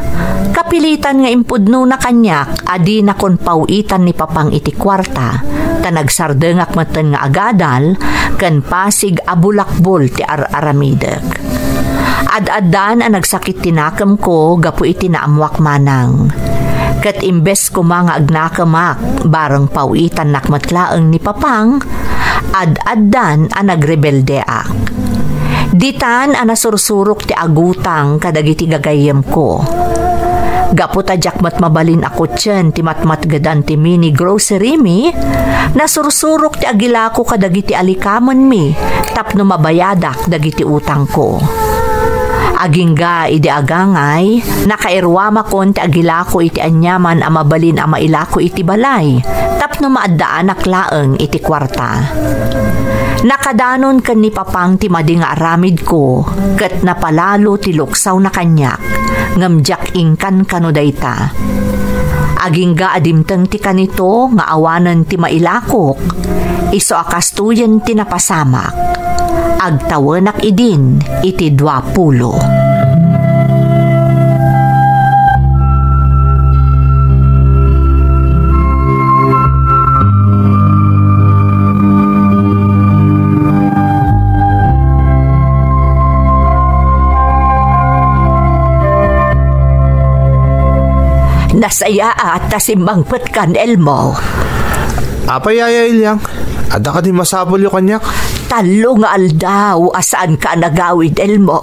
kapilitan nga impudnona kaniak a dinakon paw-itan ni Papang iti kuarta, ta nagsardengak metten nga agadal ken pasig a bulakbol ti ar-aramidek. Ad-addan a nagsakit ti nakemko gapu iti naammoak manang. Ket imbes koma nga agnakemak, bareng paw-itannak met laeng ni Papang, ad-addan a nagrebeldeak. Ditan a nasursurok ti agutang kadagiti gagayyemko. Gapu ta diak met mabalin a kutien ti matmatgedan ti mini grocery mi, nasursurok ti agilako kadagiti alikamenmi tapno mabayadak dagiti utangko. Agingga idi agangay, nakairuamakon ti agilako iti aniaman a mabalin a mailako iti balay tapno maaddaanak laeng iti kuarta. Nakadanon ken ni Papang ti madi nga aramidko ket napalalo ti luksawna kaniak, ngem diak inkankano dayta. Agingga a dimteng ti kanito nga awanen ti mailakok, isu a kastoyen ti napasamak. Agtawenak idin iti duapulo. Nasayaat ta simmangpetkan, Elmo. Apay, Yaya Ilyang, adda kadi masapulyo kaniak? Tallo nga aldaw a saanka a nagawid, Elmo.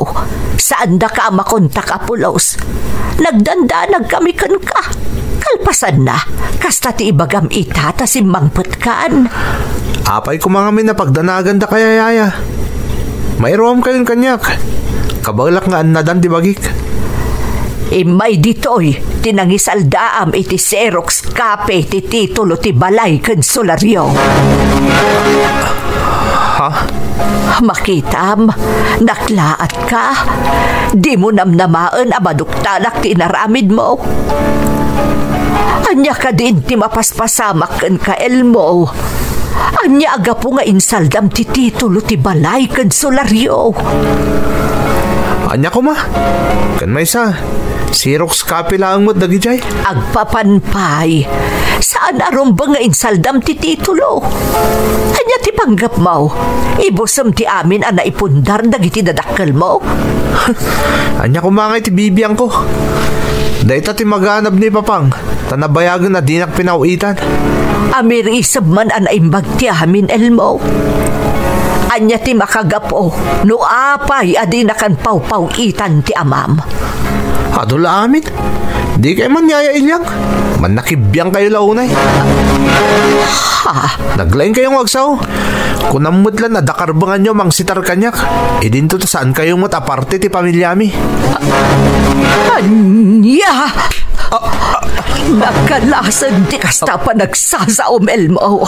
Saandaka a makontak, Apolos. Nagdandanagkami kenka. Kalpasanna, kasta ti ibagam ita ta simmangpetkan. Apay koma ngamin a pagdanagandaka, Yaya? Mairuamkayon kaniak. Kabaelak nga annadan ti bagik. Immay ditoy ti nangisaldaam iti Xerox copy ti titulo ti balay ken solario. Ha? Makitam, naklaatka. Dimo namnamaen a maduktanak ti inaramidmo. Ania kadin ti mapaspasamak kenka, Elmo? Ania a gapu nga insaldam ti titulo ti balay ken solario? Ania koma? Ken maysa, Xerox copy laeng met dagidiay. Agpapan pay, saan a rumbeng nga insaldam ti titulo. Ania ti panggepmo? Ibusem ti amin a naipundar dagiti dadakkelmo? Ania koma ngay ti bibiangko? Dayta ti maganab ni Papang, ta nabayagen a dinak pinaw-itan. Amiriseb man a naimbag ti amin, Elmo. Ania ti makagapu no apay a dinakan pawpaw-itan ti amam? Adu la amin. Dikay man, Yaya Ilyang. Mannakibiangkayo la unay. Ha? Naglaingkayo nga agsao. Kunam met la a dakarbenganyo a mangsitar kaniak. Idinto ta saankayo met a parte ti pamiliami. Ania? Nagkalasen ti kasta a panagsasaom, Elmo.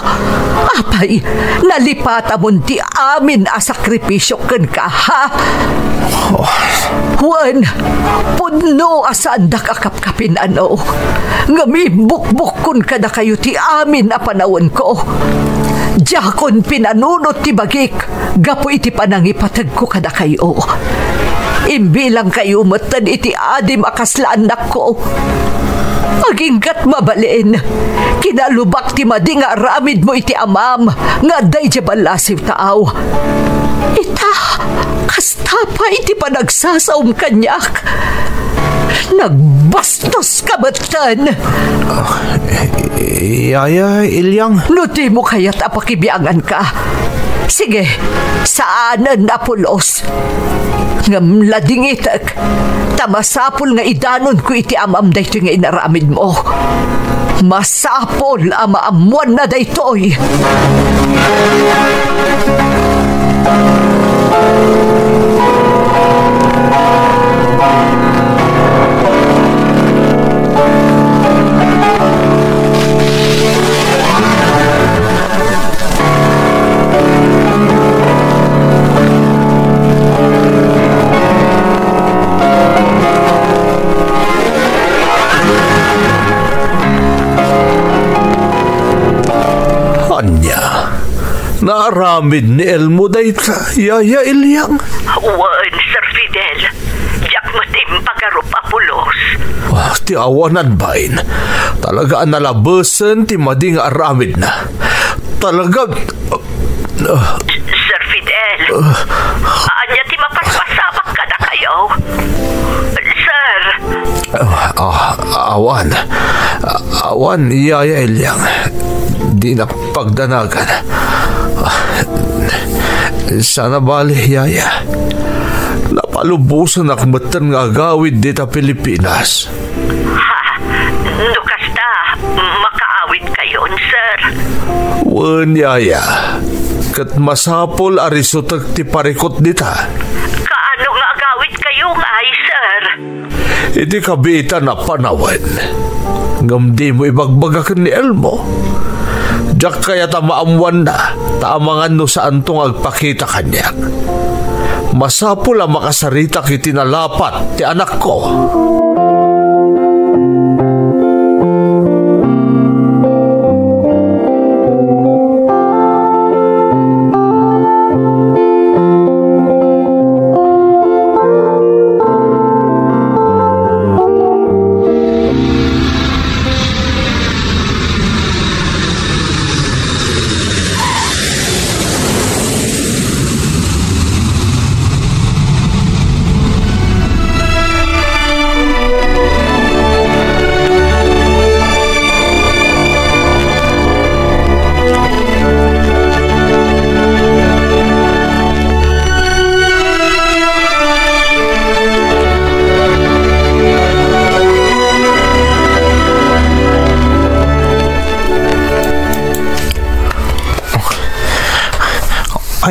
Apay, nalipatamon ti amin a sakripisio kenka, ha? Wen, pudno a saandak a kapkapin-ano, ngem imbukbokkon kadakayo ti amin a panawenko. Diakon pinanunot ti bagik gapu iti panangipategko kadakayo. Imbilangkayo metten iti adim a kasla annakko. Aginggat mabalin, kinalubak ti madi nga aramidmo iti amam nga adda idiay ballasiw taaw. Ita, kasta pay ti panagsasaom kaniak. Nagbastoska metten. Ah, Yaya Ilyang. No dimo kayat a pakibianganka, sige, saanen a pulos. Ngem ladingitek, ta masapul nga idanonko iti amam daytoy nga inaramidmo. Masapul a maammoanna daytoy. Ania? Naaramid ni Elmo dayta, Yaya Ilyang? Wen, Sir Fidel. Diak met impagarup a pulos. Ah, ti awanan bain. Talaga a nalabesen ti madi nga aramidna. Talaga, ah, Sir Fidel, ah, ania ti mapaspasamak kadakayo? Sir. Ah, ah, awan. Awan, Yaya Ilyang. Dinak pagdanagan. Ah, saan a bali, Yaya. Napalubosanak metten nga agawid dita Pilipinas. Ha? No kasta, makaawidkayon, sir? Wen, Yaya. Ket masapul a risutek ti parikut dita. Kaano nga agawidkayo ngay, sir? Iti kabiitan a panawen. Ngem dimo ibagbaga ken ni Elmo. Diak kayat a maammoanna, ta amangan no saanto nga agpakita kaniak. Masapul a makasaritak iti nalapat ti anakko.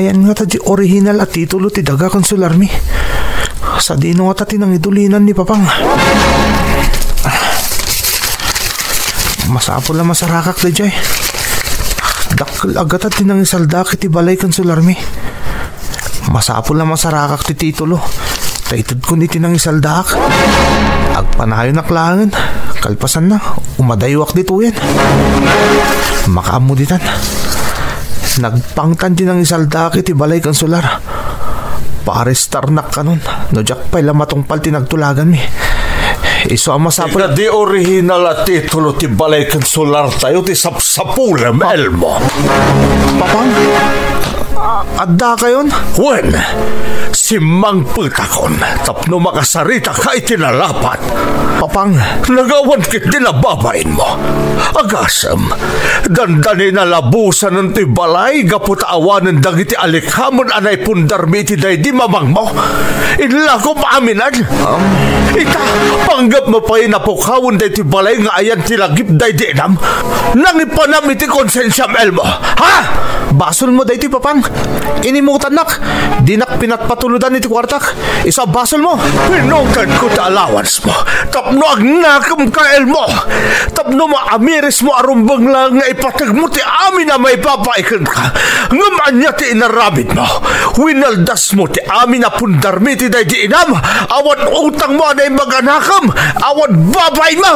Yan ngata ti orihinal a titulo ti daga ken solarmi. Sadino ngata ti nangidulinan ni Papang? Masapul a masarakak daydiay. Dakkel a gatad ti nangisaldaak iti balay ken solarmi. Masapul a masarakak ti titulo. Ta itedkon iti nangisaldaak. Agpanayonak laengen. Kalpasanna, umadaywak ditoyen. Makaammo ditan. Nagpangtan ti nangisaldaak iti balay ken solar. Paarestarnak kanon no diak pay la matungpal ti nagtulaganmi. Isu a masapul. Ika di orihinal a titulo ti balay ken solar tayo ti sapsapulem, Elmo. Papang? Adda kayon? Wen, simmangpetakon tapno makasarita ka iti nalapat. Papang. Nagawan ket ti nababainmo. Agasem, dandani nalabusanen ti balay gapu ta awanen dagiti alikhamen a naipundarmi iti daydi mamangmo. Inlakom aminan. Ita, panggepmo pay napukawen daydi balay nga ayan ti lagip daydi inam. Nangipanam iti konsensiam, Elmo. Ha? Basolmo daytoy, Papang. Inimutannak. Dinak pinatpatulodan iti kuartak. Isu a basolmo. Pinutedko ti allowancemo tapno agnakemka, Elmo. Tapno maamirismo a rumbeng laeng nga ipategmo ti amin a maibabai kenka. Ngem ania ti inaramidmo? Winaldasmo ti amin a pundarmi ti daydi inam. Awan utangmo a naimbag a nakem. Awan babainmo.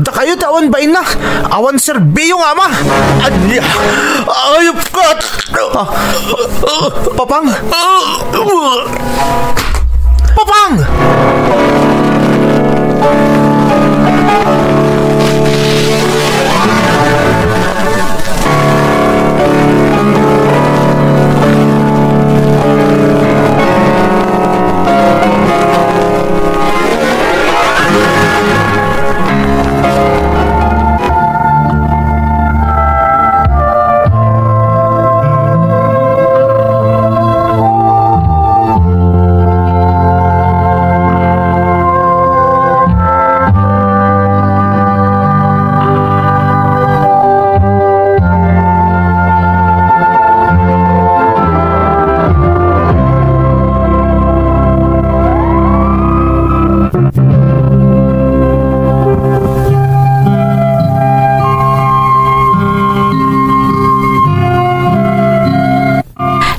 Dakayo ti awan bainna. Awan serbio nga ama. Ania? Ayupka! Ah, Papang! Papang!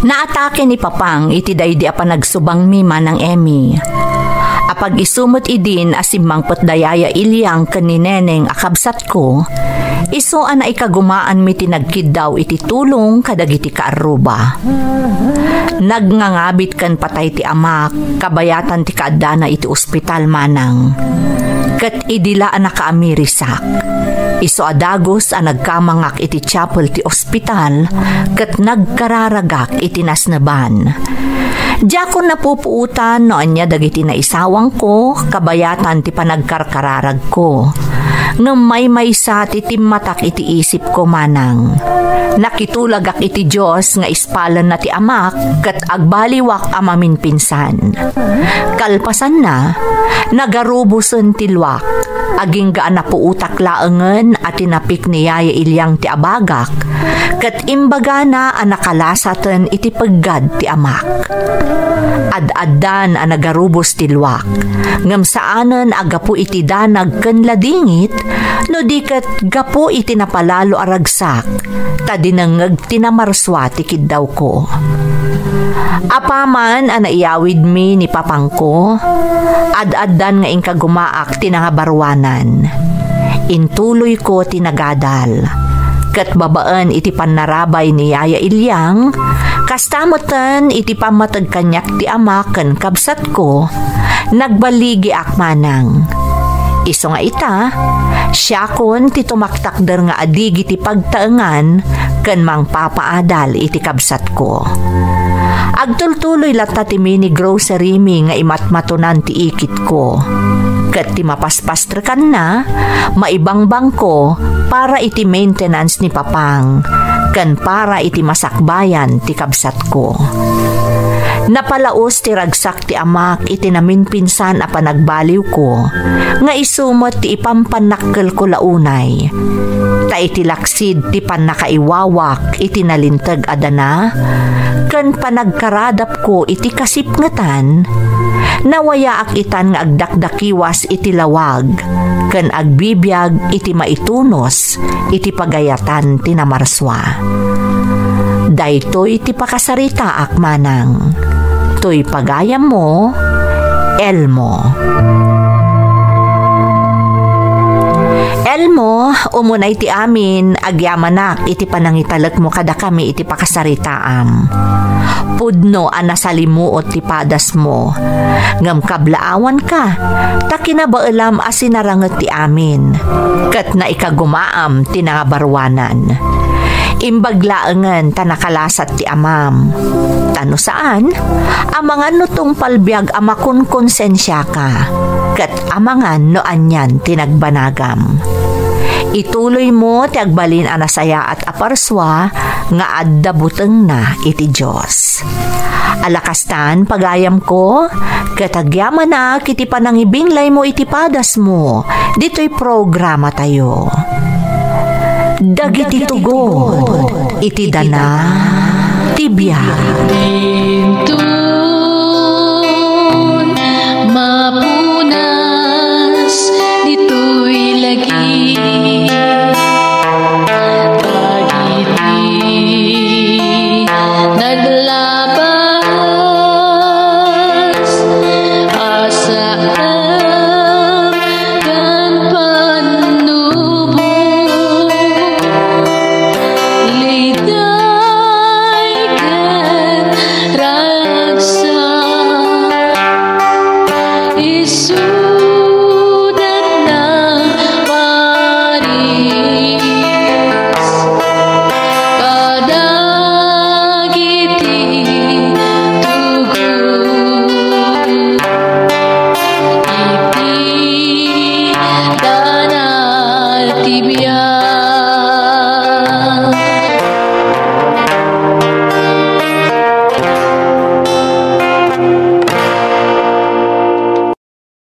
Naatake ni Papang iti daydi a panagsubangmi, Manang Emmy. Apag-isu met idin a simmangpet da Yaya Iliang ken ni Neneng a kabsatko, isu a naikagumaanmi ti nagkiddaw iti tulong kadagiti kaarruba. Nagngangabit ken patay ti amak, kabayatan ti kaaddana iti ospital, Manang. Ket idi la a nakaamirisak, isu a dagus a nagkamangak iti chapel ti ospital ket nagkararagak iti nasneban. Diakon napupuotan no ania dagiti naisawangko kabayatan ti panagkarkararagko. Ngem maymaysa ti timmatak iti isipko, Manang. Nakitulagak iti Dios nga ispalenna ti amak ket agbaliwak a maminpinsan. Kalpasanna, nagarubosen ti luak. Agingga a napuotak laengen a tinapik ni Yaya Iliang ti abagak, ket imbagana a nakalasaten iti peggad ti amak. Ad-addan a nagarubos ti luak, ngem saanen a gapu iti danag ken ladingit, no di ket gapu iti napalalo a ragsak, ta dinengngeg ti namarsua ti kiddawko. Apaman a naiyawidmi ni papangko, ad-addan nga inkagumaak ti nangabaruanan. Intuloyko ti nagadal. Ket babaen iti pannarabay ni Yaya Iliang, kasta metten iti pammateg kaniak ti ama ken kabsatko, nagbaligiak manang. Isu nga ita, siakon ti tumaktakder nga adigi ti pagtaengan ken mangpapaadal iti kabsatko. Agtultuloy latta ti mini grocery mi nga imatmatonan ti ikitko. Ket ti mapaspastrekanna, maibangbangko para iti maintenance ni Papang ken para iti masakbayan ti kabsatko. Napalaus ti ragsak ti amak iti naminpinsan a panagbaliwko, nga isu met ti ipampannakkelko la unay. Ta iti laksid ti pannakaiwawak iti nalinteg a dana, ken panagkaradapko iti kasipngetan, nawayaak itan nga agdakdakiwas iti lawag, ken agbibiag iti maitunos iti pagayatan ti namarsua. Daytoy ti pakasaritaak manang. Toy pagayammo, Elmo. Elmo, umunay ti amin, agyamanak iti panangitalekmo kadakami iti pakasaritaam. Pudno a nasalimuot ti padasmo, ngem kablaawanka, ta kinabaelam a sinaranget ti amin, ket naikagumaam ti nangabaruanan. Imbag laengen ta nakalasat ti amam. Ta no saan, amangan no tungpal biag a makunkonsensiaka, ket amangan no anian ti nagbanagam. Ituloymo ti agbalin a nasayaat a parsua nga adda butengna iti Dios. Alakastan, pagayamko, ket agyamanak iti panangibinglaymo iti padasmo ditoy programatayo. Dagiti tugot iti dana ti biag.